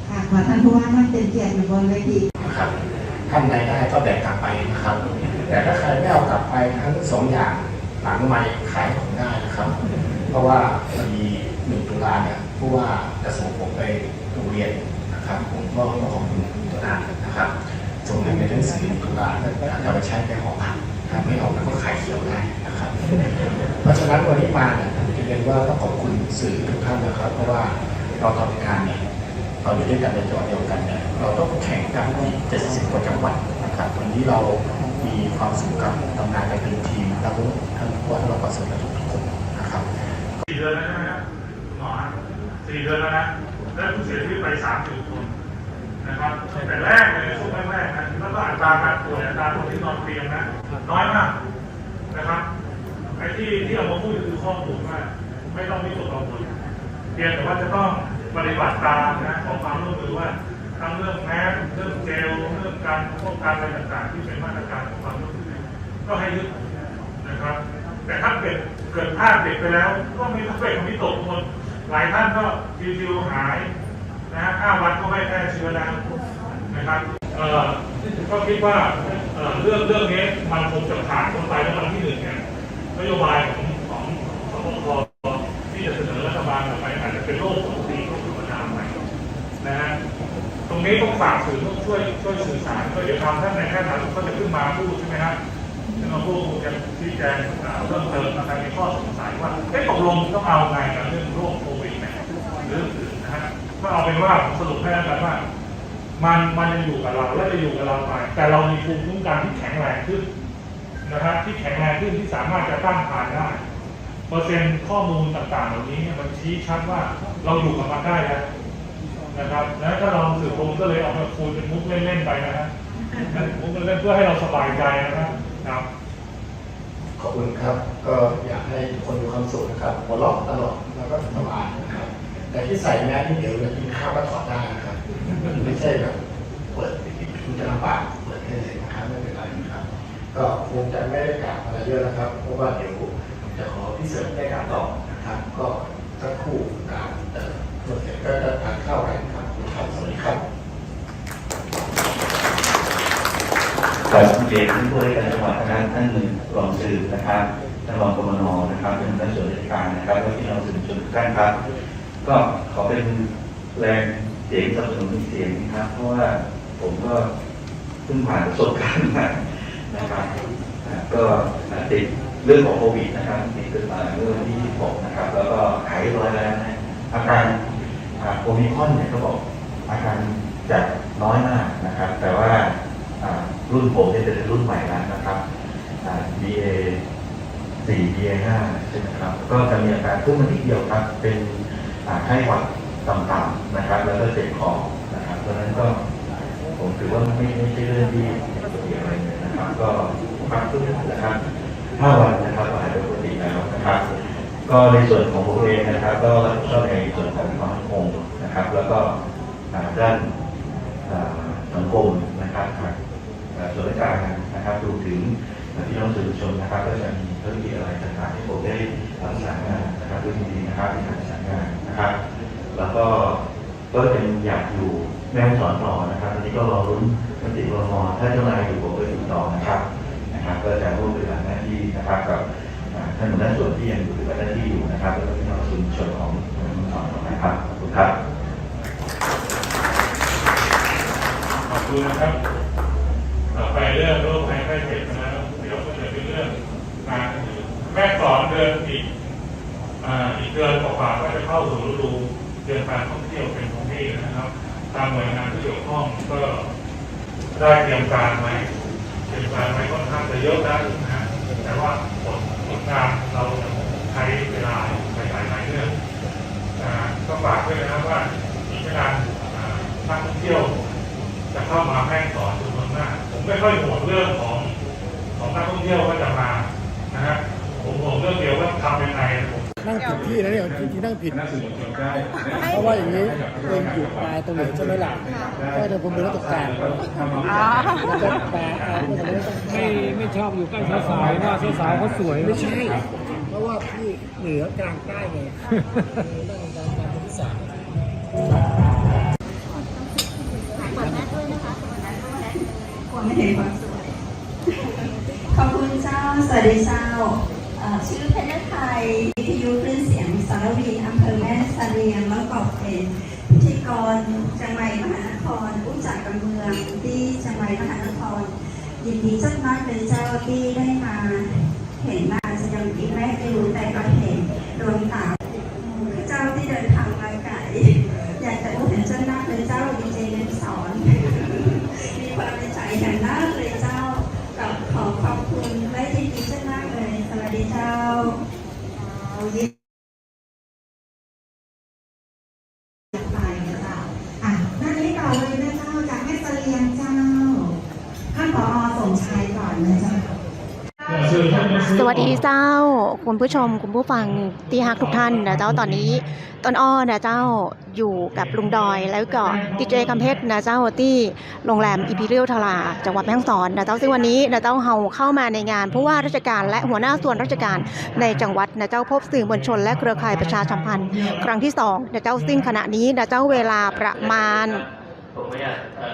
ค่ะ ขอท่านผู้ว่านั่งเต็มเกียรติอยู่บนเวที ครับ ท่านใดได้ก็แบ่งกลับไปนะครับ แต่ถ้าใครไม่เอากลับไปทั้งสองอย่าง หลังไมค์ขายของได้นะครับ เพราะว่าพอดีหนึ่งตุลาเนี่ย ผู้ว่าจะส่งผมไปโรงเรียนนะครับ ผมก็ต้องขอบคุณเจ้านายนะครับ ส่งให้เป็นหนังสือหนึ่งตุลา อาจจะไปใช้ในหอพัก ถ้าไม่เอาก็ขายเขียวได้นะครับ เพราะฉะนั้นวันนี้มาเนี่ย ผมจะเรียนว่าต้องขอบคุณสื่อทุกท่านนะครับ เพราะว่าเราทำงานเนี่ย เราอยู่ด้วยกันในจังหวัดเดียวกันเนี่ย เราต้องแข่งกันอีกเจ็ดสิบกว่าจังหวัดนะครับ วันนี้เรามีความสุขครับ ทำงานกันเป็นทีม ทั้งท่านผู้ว่า ท่านรองผอ.สำนักงานทุกๆคนนะครับ สี่เดือนแล้วใช่ไหมครับ คุณหมอฮะ สี่เดือนแล้วนะ และผู้เสียชีวิตไปสามสิบคนนะครับ ตั้งแต่แรกเลย ช่วงแรกๆนะ แล้วก็อัตราการป่วย อัตราคนที่นอนเตียงนะ น้อยมากนะครับ ไอ้ที่ ที่เอามาพูดคือข้อมูลว่าไม่ต้องวิตกกังวล เพียงแต่ว่าจะต้องปฏิบัติตามนะ ขอความร่วมมือว่าทั้งเรื่องแมสก์ เรื่องเจล เรื่องการป้องกันอะไรต่างๆ ที่เป็นมาตรการของความร่วมมือ ก็ให้ยึดนะครับ แต่ถ้าเกิด เกิดพลาดเด็กไปแล้ว ก็ไม่ต้องไปวิตกกังวล หลายท่านก็ชิวๆหายนะฮะ ห้าวันก็ไม่แพร่เชื้อแล้ว นะครับ เอ่อ ก็คิดว่า เอ่อ เรื่อง เรื่องนี้มันคงจะผ่านพ้นไป แล้ววันที่หนึ่งเนี่ย นโยบายของ ของ สปค ที่จะเสนอรัฐบาลต่อไป อาจจะเป็นโลกปกติ โลกธรรมดาไปนะฮะ ตรงนี้ต้องฝากสื่อร่วมช่วย ช่วยสื่อสารด้วย เดี๋ยวทางท่านนายแพทย์สาธารณสุขก็จะขึ้นมาพูดใช่ไหมฮะ ซึ่งเราก็คงจะชี้แจง อ่า เพิ่มเติม ถ้าใครมีข้อสงสัยว่า เอ๊ะ ตกลงต้องเอาไงกับเรื่องโรคโควิดเนี่ย หรือเรื่องอื่นนะฮะ ก็เอาเป็นว่าผมสรุปให้แล้วกันว่า มัน มันยังอยู่กับเรา และจะอยู่กับเราไป แต่เรามีภูมิคุ้มกันที่แข็งแรงขึ้นนะครับ ที่แข็งแรงขึ้น ที่สามารถจะต้านทานได้ เปอร์เซ็นต์ข้อมูลต่างๆ เหล่านี้เนี่ย มันชี้ชัดว่าเราอยู่กับมันได้แล้วนะครับ แล้วถ้าเราสื่อมวลชนก็เลยเอามาคุยเป็นมุกเล่นๆ ไปนะฮะ มุกเล่นๆ เพื่อให้เราสบายใจนะครับ ครับ ขอบคุณครับ ก็อยากให้ทุกคนมีความสุขนะครับ หัวเราะตลอด แล้วก็สบายนะครับ แต่ที่ใส่แมสนี่เดี๋ยวจะกินข้าวก็ถอดได้นะครับ ไม่ใช่แบบเปิดกินจะลำบาก เปิดได้เลยนะครับ ไม่เป็นไรนะครับ ก็คงจะไม่ได้กล่าวอะไรเยอะนะครับ เพราะว่าเดี๋ยวจะขอพี่เสริมได้กล่าวต่อนะครับ ก็สักครู่ตามเอ่อเสร็จก็จะทานข้าวกันครับ ขอบคุณครับ สวัสดีครับ ขอเรียนท่านผู้ว่าราชการจังหวัดนะครับ ท่านรองสื่อนะครับ ท่านรอง กมน นะครับ ท่านหัวหน้าส่วนราชการนะครับ และพี่น้องสื่อมวลชนทุกท่านครับ ก็ขอเป็นแรงเสียงสนับสนุนอีกเสียงนะครับ เพราะว่าผมก็เพิ่งผ่านประสบการณ์มานะครับ อ่า ก็ อ่า ติดเรื่องของโควิดนะครับ ติดขึ้นมาเมื่อวันที่ยี่สิบหกนะครับ แล้วก็หายเรียบร้อยแล้วนะ อาการ อ่า โอมิครอนเนี่ยเขาบอกอาการจะน้อยมากนะครับ แต่ว่า อ่า รุ่นผมเนี่ยเป็นรุ่นใหม่แล้วนะครับ อ่า บีเอสี่ บีเอห้า ใช่ไหมครับ ก็จะมีอาการขึ้นมานิดเดียวครับ เป็น อ่า ไข้หวัดต่ำๆ นะครับ แล้วก็เจ็บคอนะครับ เพราะฉะนั้นก็ผมถือว่าไม่ ไม่ใช่เรื่องที่ผิดปกติอะไรเลยนะครับ ก็พักฟื้นนะครับ ห้าวันนะครับ ก็หายเป็นปกติแล้วนะครับ ก็ในส่วนของผมเองนะครับ ก็รับผิดชอบในส่วนของความมั่นคงนะครับ แล้วก็ อ่า ด้าน อ่า สังคมนะครับ ทาง เอ่อ ส่วนราชการนะครับ รวมถึง เอ่อ พี่น้องสื่อมวลชนนะครับ ก็จะมีภารกิจอะไรต่างๆ ที่ผมได้ เอ่อ ประสานงานนะครับ ด้วยความยินดีนะครับ ในการประสานงานนะครับ แล้วก็ ก็ยังอยากอยู่แม่ฮ่องสอนต่อนะครับ ตอนนี้ก็รอลุ้นมติ ครม. ถ้าเจ้านายอยู่ผมก็อยู่ต่อนะครับ นะครับ ก็จะร่วมปฏิบัติหน้าที่นะครับ กับ อ่า ท่านหัวหน้าส่วนที่ยังอยู่ปฏิบัติหน้าที่อยู่นะครับ แล้วก็พี่น้องสื่อมวลชนของแม่ฮ่องสอนต่อนะครับ ขอบคุณครับ ขอบคุณนะครับ ต่อไปเรื่องโรคภัยไข้เจ็บนะ เดี๋ยวก็จะเป็นเรื่องงานอื่น แม่ฮ่องสอนเดือนอีก อ่า อีกเดือนกว่าๆ ก็จะเข้าสู่ฤดูเดือนการท่องเที่ยวเต็มท้องที่นะครับ ตามหน่วยงานที่เกี่ยวข้องก็ได้เตรียมการไว้ เตรียมการไว้ค่อนข้างจะเยอะแล้วนะฮะ แต่ว่าผล ผลงานเรายังใช้เวลาอยู่หลายๆ เรื่อง อ่า ก็ฝากด้วยนะครับว่าอีกไม่นาน อ่า นักท่องเที่ยวจะเข้ามาแม่ฮ่องสอนจำนวนมาก ผมไม่ค่อยห่วงเรื่องของ ของนักท่องเที่ยวว่าจะมานะฮะ ผมห่วงเรื่องเดียวว่าทำยังไง ผม นั่งผิดที่นะเนี่ย จริงๆ นั่งผิด เพราะว่าอย่างนี้เองอยู่ปลายตรงเหนือใช่ไหมล่ะ ก็จะผมเป็นนักตกแต่ง อ๋อ แล้วก็ปลาย อ่า ไม่ ไม่ชอบอยู่ใกล้สาวๆ ว่าสาวๆ เขาสวย ไม่ใช่ เพราะว่าพี่เหนือกลางใต้ไง นั่งกลาง กลางเป็นที่สาม เปิดแมสด้วยนะคะ เปิดแมสด้วย กลัวไม่เห็นความสวย ขอบคุณเจ้า สวัสดีเจ้า เอ่อ ชื่อเพชรไทย วิทยุคลื่นเสียงสารวี อำเภอแม่เสลียง แล้วก็เป็นพิธีกรเชียงใหม่มหานคร อู้จักกำเมืองตี้เชียงใหม่มหานคร ยินดีจัดมากเลยเจ้าตี้ได้มา เห็นมาอาจจะยังอีกแรกอยู่ แต่ก็เห็นดวงตา ข้าเจ้าตี้เดินทางมาไก๋ อยากจะอู้เถิงเจ้านักเลยเจ้า ดีเจเรืองสอน มีความในใจ๋อย่างนักเลยเจ้า ก็ขอขอบคุณและยินดีเจ้านักเลย สวัสดีเจ้า ไปนะเจ้า อ่ะ ด้านนี้ต่อเลยนะเจ้า จากแม่เสลียงเจ้า ท่าน ผอ. สมชายก่อนนะเจ้า สวัสดีเจ้า คุณผู้ชม คุณผู้ฟังตี้ฮักทุกท่านนะเจ้า ตอนนี้ต้นอ้อนะเจ้า อยู่กับลุงดอย แล้วก็ดีเจคำเพชรนะเจ้า ตี้โรงแรม อิมพีเรียลทารา จังหวัดแม่ฮ่องสอนนะเจ้า ซึ่งวันนี้นะเจ้า เฮาเข้ามาในงานผู้ว่าราชการและหัวหน้าส่วนราชการในจังหวัดนะเจ้า พบสื่อมวลชนและเครือข่ายประชาสัมพันธ์ครั้งที่สองนะเจ้า ซึ่งขณะนี้นะเจ้า เวลาประมาณ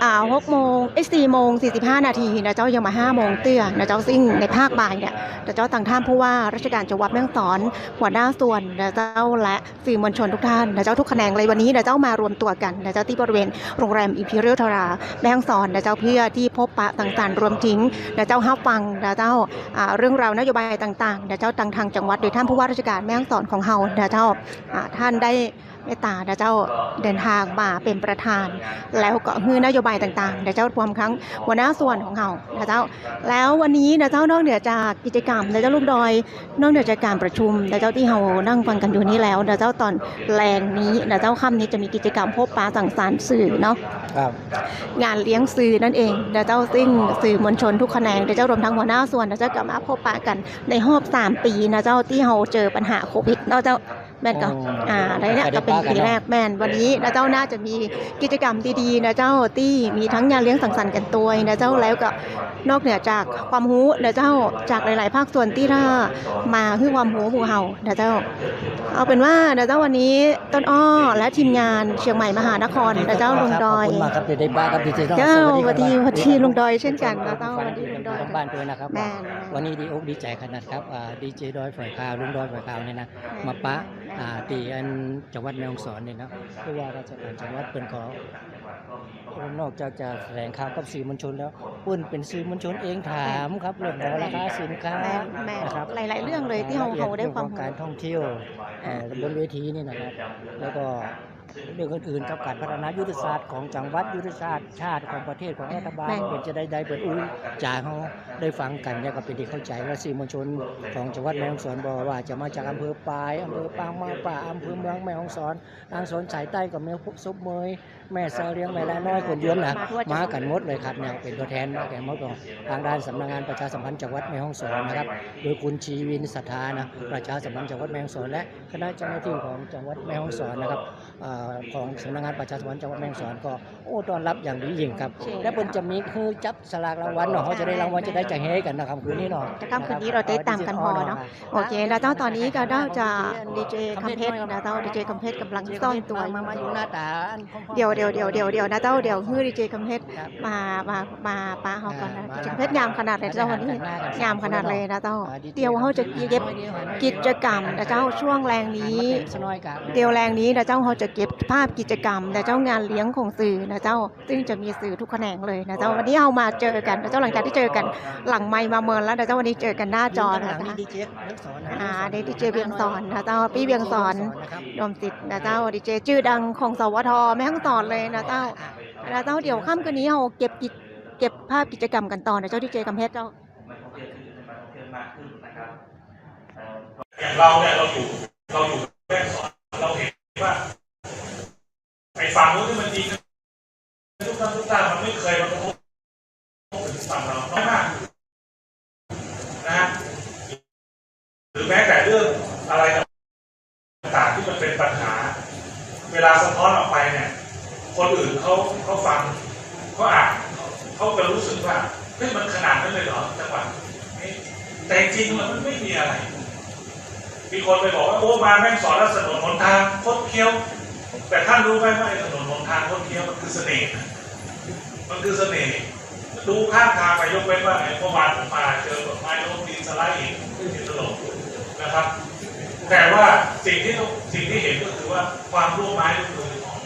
อ่า หกโมง เอ้ย สี่โมงสี่สิบห้านาทีนะเจ้า ยังบ่าห้าโมงเตื้อนะเจ้า ซึ่งในภาคบ่ายเนี่ยนะเจ้า ตางต้านผู้ว่าราชการจังหวัดแม่ฮ่องสอน หัวหน้าส่วนนะเจ้า และสื่อมวลชนทุกท่านนะเจ้า ทุกแขนงเลย วันนี้นะเจ้ามารวมตั๋วกั๋นนะเจ้า ตี้บริเวณโรงแรม อิมพีเรียลทารา แม่ฮ่องสอนนะเจ้า เพื่อตี้พบปะสังสรรค์ รวมถึงนะเจ้า ฮับฟังนะเจ้า อ่า เรื่องราวนโยบายต่างๆนะเจ้า ตาง ตางจังหวัด โดยต้านผู้ว่าราชการแม่ฮ่องสอนของเฮานะเจ้า อ่า ต้านได้ เมตต๋านะเจ้า เดินตางมาเป๋นประธาน แล้วก็หื้อนโยบายต่างๆนะเจ้า รวมตึงหัวหน้าส่วนของเฮานะเจ้า แล้ววันนี้นะเจ้า นอกเหนือจากกิจกรรมนะเจ้า ลุงดอย นอกเหนือจากก๋านประชุมนะเจ้า ตี้เฮานั่งฟังกั๋นอยู่นี่แล้วนะเจ้า ต๋อนแลงนี้นะเจ้า ค่ำนี้จะมีกิจกรรมพบปะสังสรรค์สื่อเนาะ ครับ งานเลี้ยงสื่อนั่นเองนะเจ้า ซึ่งสื่อมวลชนทุกแขนงนะเจ้า รวมตึงหัวหน้าส่วนนะเจ้า ก็มาพบปะกั๋นในรอบสามปี๋นะเจ้า ตี้เฮาเจอปัญหาโควิดเนาะเจ้า แม่นก่อ อ๋อ อ่า ได้เนี่ย ก็เป๋นปี๋แรก แม่น วันนี้นะเจ้า น่าจะมีกิจกรรมดีๆนะเจ้า ตี้มีตึงงานเลี้ยงสังสรรค์กั๋นตวยนะเจ้า แล้วก็นอกเหนือจากความฮู้นะเจ้า จากหลายๆภาคส่วนตี้ได้มาหื้อความฮู้หมู่เฮานะเจ้า เอาเป๋นว่านะเจ้า วันนี้ต้นอ้อและทีมงานเชียงใหม่มหานครนะเจ้า ลุงดอย ขอบคุณมากครับ เดี๋ยวได้ปะครับ ดีเจ เจ้า สวัสดีครับ สวัสดี สวัสดีลุงดอยเช่นกั๋นนะเจ้า สวัสดีลุงดอย ทางบ้านด้วยนะครับ แม่น วันนี้ดีอกดีใจ๋ขนาดครับ อ่า ดีเจดอยฝ่ายข่าว ลุงดอยฝ่ายข่าวเนี่ยนะ มาปะ อ่า ตี้อันจังหวัดแม่ฮ่องสอนนี่นะ ผู้ว่าราชการจังหวัดเปิ้นก็ นอกจากจะแถลงข่าวกับสื่อมวลชนแล้ว เปิ้นเป๋นสื่อมวลชนเองถามครับ เรื่องของราคาสินค้า แม่น แม่น นะครับ หลายๆเรื่องเลยตี้เฮา เฮาได้ความรู้ เรื่องของก๋านท่องเที่ยว อ่า เอ่อ บนเวทีนี่นะครับ แล้วก็เรื่องอื่นๆครับ ก๋านพัฒนายุทธศาสตร์ของจังหวัด ยุทธศาสตร์ชาติของประเทศของรัฐบาล แม่น เปิ้นจะได้ ได้เปิ้นอู้จ๋าเฮาได้ฟังกั๋น แล้วก็เป๋นตี้เข้าใจ๋ว่าสื่อมวลชนของจังหวัดแม่ฮ่องสอน บ่ว่าจะมาจากอำเภอปาย อำเภอปางม้าป่า อำเภอเมืองแม่ฮ่องสอน ตางโซนสายใต้ก็แม่สบเมย แม่เสลียง แม่ละน้อย ขนยวนนะ มากั๋นหมดเลยครับ เนี่ย เป๋นตั๋วแทนมากั๋นหมดของตางด้านสำนักงานประชาสัมพันธ์จังหวัดแม่ฮ่องสอนนะครับ โดยคุณชีวินศรัทธานะ ประชาสัมพันธ์จังหวัดแม่ฮ่องสอน และคณะเจ้าหน้าที่ของจังหวัดแม่ฮ่องสอนนะครับ เอ่อ ของสำนักงานประชาสัมพันธ์จังหวัดแม่ฮ่องสอนก็ โอ้ ต้อนรับอย่างดียิ่งครับ และเปิ้นจะมีคือจับสลากรางวัลเนาะ เฮาจะได้รางวัล จะได้จะเฮกั๋นนะครับ คืนนี้เนาะ จะค่ำคืนนี้เราได้ตางกั๋นผ่อเนาะ โอเคนะเจ้า ต๋อนนี้ก็ได้จะ ดีเจคำเพชรนะเจ้า ดีเจคำเพชรก่ำลังซ่อนตั๋วอยู่ มา มาอยู่หน้าต๋า เดี๋ยว เดี๋ยว เดี๋ยว เดี๋ยว เดี๋ยวนะเจ้า เดี๋ยวหื้อดีเจคำเพชร ครับ มา มา มาปะเฮาก่อนนะ อ่า ดีเจคำเพชร งามขนาดเลยเจ้า วันนี้ งามขนาดเลยนะเจ้า อ่า ดีเจ เดี๋ยวเฮาจะเก็บกิจกรรมนะเจ้า ช่วงแลงนี้ เดี๋ยวแลงนี้นะเจ้า เฮาจะเก็บภาพกิจกรรมนะเจ้า งานเลี้ยงของสื่อนะเจ้า ซึ่งจะมีสื่อทุกแขนงเลยนะเจ้า วันนี้เฮามาเจอกั๋นนะเจ้า หลังจากตี้เจอกั๋นหลังไมค์มาเมินแล้วนะเจ้า วันนี้เจอกั๋นหน้าจอนะเจ้า ดีเจเวียงสอนนะ อ่า ดีเจเวียงสอนนะเจ้า ปี้เวียงสอน เวียงสอนนะครับ ดวงจิตนะเจ้า ดีเจจื้อดังของ สวท แม่ฮ่องสอนเลยนะเจ้า นะเจ้า เดี๋ยวค่ำคืนนี้เฮาเก็บกิจ เก็บภาพกิจกรรมกั๋นต่อนะเจ้า ดีเจคำเพชรเจ้า อย่างเราเนี่ย เราอยู่ เราอยู่แม่ฮ่องสอน เราเห็นว่า ไอ้ฝั่งนู้นนี่มันยิงทุกท่านทุกท่าน มันไม่เคยมากระทบถึงฝั่งเรา น้อยมากนะฮะ หรือแม้แต่เรื่องอะไรต่างๆที่มันเป็นปัญหา เวลาสะท้อนออกไปเนี่ย คนอื่นเขา เขาฟัง เขาอ่าน เขาจะรู้สึกว่า เฮ้ย มันขนาดนั้นเลยเหรอ จังหวัดนี้ แต่จริงๆมันไม่มีอะไร มีคนไปบอกว่า โอ้ มาแม่ฮ่องสอนแล้วถนนหนทางคดเคี้ยว แต่ท่านรู้ไหมว่าไอ้ถนนหนทางคดเคี้ยวมันคือเสน่ห์นะ มันคือเสน่ห์ ดูข้างทางไป ยกเว้นว่าไอ้เมื่อวานผมมาเจอต้นไม้ล้ม ดินสไลด์อีก ดินถล่มนะครับ แต่ว่าสิ่งที่ สิ่งที่เห็นก็คือว่าความร่วมไม้ร่วมมือของ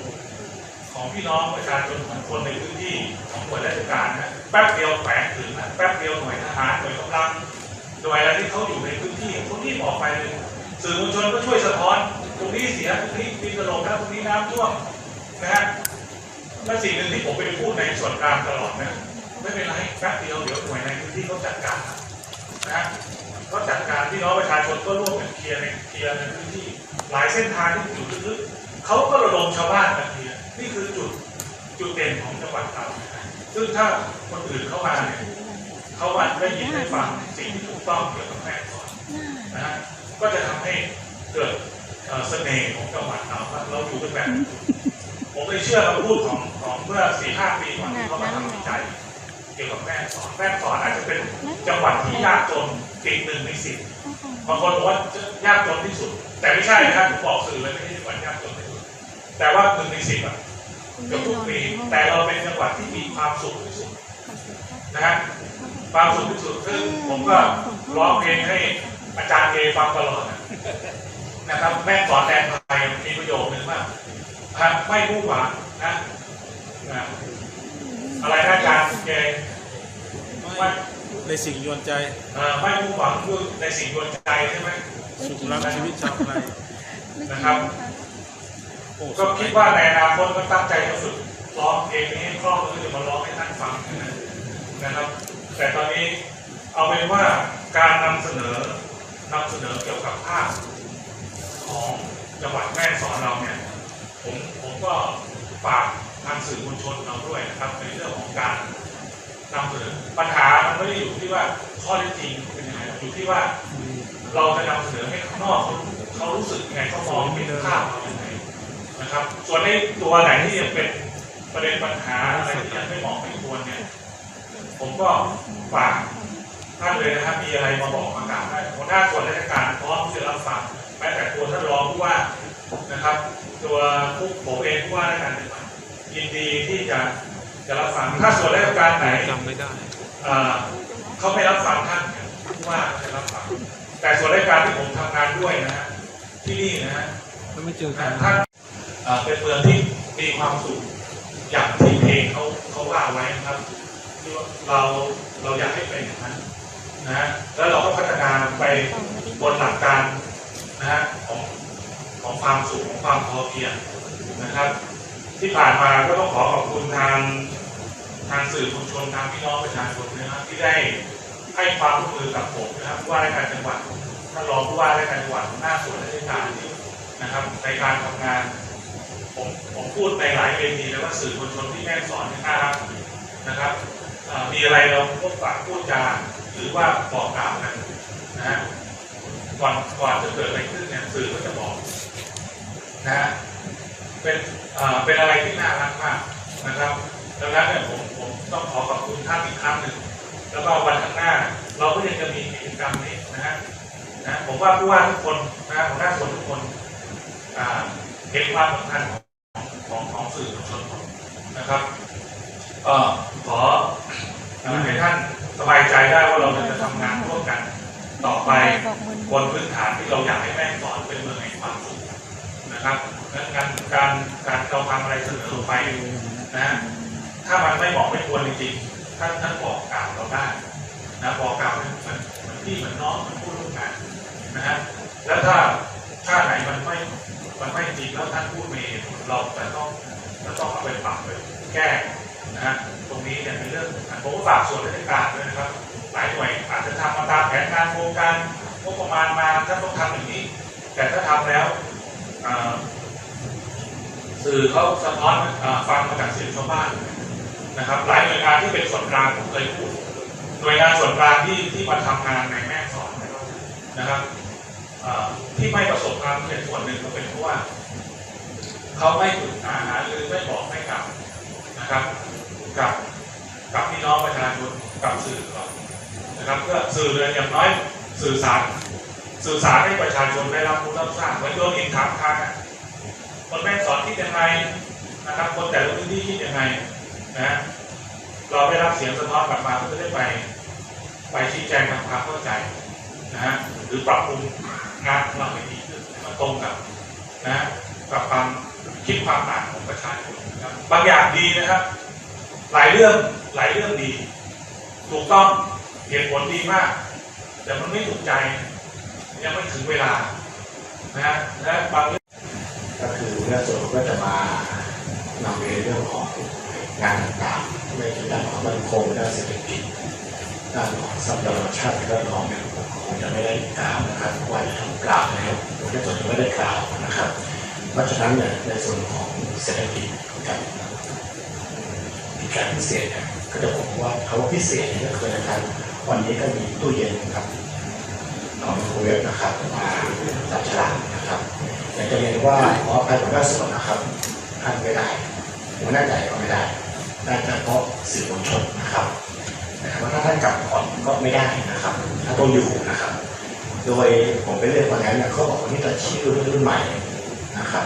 ของพี่น้องประชาชนของคนในพื้นที่ของหน่วยราชการนะ แป๊บเดียวแขวงถึงนะ แป๊บเดียวหน่วยทหาร หน่วยกำลัง หน่วยอะไรที่เขาอยู่ในพื้นที่เขารีบออกไปเลย สื่อมวลชนก็ช่วยสะท้อน ตรงนี้เสีย ตรงนี้ดินถล่มแล้ว ตรงนี้น้ำท่วมนะฮะ และสิ่งหนึ่งที่ผมไปพูดในส่วนกลางตลอดนะ ไม่เป็นไร แป๊บเดียวเดี๋ยวหน่วยในพื้นที่เขาจัดการนะฮะ เขาจัดการ พี่น้องประชาชนก็ร่วมกันเคลียร์ใน เคลียร์ในพื้นที่ หลายเส้นทางที่อยู่ลึกๆ เขาก็ระดมชาวบ้านมาเคลียร์ นี่คือจุด จุดเด่นของจังหวัดเรา ซึ่งถ้าคนอื่นเข้ามาเนี่ย เขามาได้ยินได้ฟังสิ่งที่ถูกต้องเกี่ยวกับแม่ฮ่องสอนนะฮะ ก็จะทำให้เกิด เอ่อ เสน่ห์ของจังหวัดเรา ว่าเราอยู่กันแบบ ผมเลยเชื่อคำพูดของ ของเมื่อสี่ห้าปีก่อนที่เขามาทำวิจัยเกี่ยวกับแม่ฮ่องสอน แม่ฮ่องสอนอาจจะเป็นจังหวัดที่ยากจนติดหนึ่งในสิบ บางคนบอกว่ายากจนที่สุด แต่ไม่ใช่นะครับ ผมบอกสื่อเลย ไม่ใช่จังหวัดยากจนที่สุด แต่ว่าหนึ่งในสิบอะ เกือบทุกปี แต่เราเป็นจังหวัดที่มีความสุขที่สุดนะฮะ ความสุขที่สุด ซึ่งผมก็ร้องเพลงให้อาจารย์เอฟังตลอดนะครับ แม่สอดแดนไพร มีประโยคนึงว่า ฮะ ไหว้ผู้หวังนะ นะ อะไรนะอาจารย์เอ ไหว้ ในสิ่งยวนใจ อ่า ไหว้ผู้หวังในสิ่งยวนใจใช่ไหม สุขล้ำชีวิตชาวไพร นะครับ โอ้ ก็คิดว่าในอนาคตก็ตั้งใจจะฝึกร้องเพลงนี้ให้คล่อง แล้วก็จะมาร้องให้ท่านฟังนะครับ แต่ตอนนี้เอาเป็นว่าการนำเสนอ นำเสนอเกี่ยวกับภาพของจังหวัดแม่ฮ่องสอนเราเนี่ย ผม ผมก็ฝากทางสื่อมวลชนเราด้วยนะครับ ในเรื่องของการนำเสนอ ปัญหามันไม่ได้อยู่ที่ว่าข้อเท็จจริงเป็นยังไง อยู่ที่ว่าเราจะนำเสนอให้ข้างนอกเขา เขารู้สึกยังไง เขามองเห็นภาพเรายังไงนะครับ ส่วนในตัวไหนที่ยังเป็นประเด็นปัญหาอะไรที่ยังไม่เหมาะไม่ควรเนี่ย ผมก็ฝากท่านเลยนะครับ มีอะไรมาบอกมากล่าวได้ หัวหน้าส่วนราชการพร้อมที่จะรับฟัง แม้แต่ตัวท่านรองผู้ว่านะครับ ตัวผู้ ผมเองผู้ว่าราชการจังหวัด ยินดีที่จะ จะรับฟัง ถ้าส่วนราชการไหน จำไม่ได้ อ่า เขาไม่รับฟังท่านเนี่ย ผู้ว่าจะรับฟัง แต่ส่วนราชการที่ผมทำงานด้วยนะฮะ ที่นี่นะฮะ แล้วไม่เจอกัน ท่าน เอ่อ เป็นเมืองที่มีความสุขอย่างที่เพลงเขา เขาว่าไว้นะครับ ที่ว่าเรา เราอยากให้เป็นอย่างนั้นนะฮะ แล้วเราก็พัฒนาไปบนหลักการนะฮะ ของ ของความสุข ของความพอเพียงนะครับ ที่ผ่านมาก็ต้องขอขอบคุณทาง ทางสื่อมวลชน ทางพี่น้องประชาชนนะครับ ที่ได้ให้ความร่วมมือกับผมนะครับ ผู้ว่าราชการจังหวัด ท่านรองผู้ว่าราชการจังหวัด หัวหน้าส่วนราชการที่ นะครับ ในการทำงาน ผม ผมพูดในหลายเวทีแล้วว่าสื่อมวลชนที่แม่ฮ่องสอนเนี่ยน่ารักนะครับ เอ่อ มีอะไรเราพบปะพูดจา หรือว่าบอกกล่าวกันนะฮะ ก่อน ก่อนจะเกิดอะไรขึ้นเนี่ย สื่อก็จะบอกนะฮะ เป็น เอ่อ เป็นอะไรที่น่ารักมากนะครับ ดังนั้นเนี่ย ผม ผมต้องขอขอบคุณท่านอีกครั้งหนึ่ง แล้วก็วันข้างหน้า เราก็ยังจะมีกิจกรรมนี้นะฮะ นะ ผมว่าผู้ว่าทุกคนนะ หัวหน้าส่วนทุกคน อ่า เห็นความสำคัญของ ของ ของสื่อมวลชนนะครับ ก็ขอ เอ่อ ให้ท่านสบายใจได้ว่าเราจะทำงานร่วมกันต่อไป บนพื้นฐานที่เราอยากให้แม่ฮ่องสอนเป็นเมืองแห่งความสุขนะครับ ดังนั้นการ การ การเราทำอะไรเสนอไปนะฮะ ถ้ามันไม่เหมาะไม่ควรจริงๆ ท่าน ท่านบอกกล่าวเราได้นะ บอกกล่าวเหมือน เหมือนพี่เหมือนน้อง เหมือนผู้ร่วมงานนะฮะ แล้วถ้า ถ้าไหนมันไม่ มันไม่จริงแล้วท่านพูดมีเหตุผล เราจะต้อง จะต้องเอาไปปรับไปแก้นะฮะ ตรงนี้เนี่ยเป็นเรื่องสำคัญ ผมก็ฝากส่วนราชการด้วยนะครับ หลายหน่วยอาจจะทำมาตามแผนงานโครงการ งบประมาณมา ท่านต้องทำอย่างนี้ แต่ถ้าทำแล้ว เอ่อ สื่อเขาสะท้อน เอ่อ ฟังมาจากเสียงชาวบ้านนะครับ หลายหน่วยงานที่เป็นส่วนกลางผมเคยพูด หน่วยงานส่วนกลางที่ ที่มาทำงานในแม่ฮ่องสอนนะครับ เอ่อ ที่ไม่ประสบความสำเร็จส่วนหนึ่งก็เป็นเพราะว่า เขาไม่ปรึกษาหารือ ไม่บอกไม่กล่าวนะครับ กับ กับพี่น้องประชาชน กับสื่อก่อนนะครับ เพื่อสื่อเนี่ยอย่างน้อยสื่อสาร สื่อสารให้ประชาชนได้รับรู้รับทราบ เหมือนโยนหินถามทางอะ คนแม่ฮ่องสอนคิดยังไงนะครับ คนแต่ละพื้นที่คิดยังไงนะฮะ เราได้รับเสียงสะท้อนกลับมา ก็จะได้ไป ไปชี้แจงทำความเข้าใจนะฮะ หรือปรับปรุงงานของเราให้ดีขึ้น ให้มันตรงกับนะฮะ กับความคิดความอ่านของประชาชนนะครับ บางอย่างดีนะครับ หลายเรื่อง หลายเรื่องดี ถูกต้อง เหตุผลดีมาก แต่มันไม่ถูกใจ ยังไม่ถึงเวลานะฮะ และบางเรื่อง ก็คือหัวหน้าส่วนก็จะมานำเรียนเรื่องของงานต่างๆ ไม่ว่าจะด้านความมั่นคง ด้านเศรษฐกิจ ด้านของทรัพยากรธรรมชาติ สิ่งแวดล้อมเนี่ย ผมคงจะไม่ได้กล่าวนะครับ เพราะว่าทางกล่าวแล้ว หัวหน้าส่วนจะไม่ได้กล่าวนะครับ เพราะฉะนั้นเนี่ย ในส่วนของเศรษฐกิจกับ กิจการพิเศษเนี่ย ก็จะพบว่าคำว่าพิเศษเนี่ยก็คือนะครับ วันนี้ก็มีตู้เย็นนะครับ เอาไมโครเวฟนะครับ มาจับฉลากนะครับ อยากจะเรียนว่าขออภัยหัวหน้าส่วนนะครับ ท่านไม่ได้ หัวหน้าใหญ่ก็ไม่ได้ ได้เฉพาะสื่อมวลชนนะครับ แต่ว่าถ้าท่านกลับก่อนก็ไม่ได้นะครับ ถ้าต้องอยู่นะครับ โดยผมไปเลือกวันนั้นเนี่ย เขาบอกวันนี้ตัดชื่อรุ่นใหม่นะครับ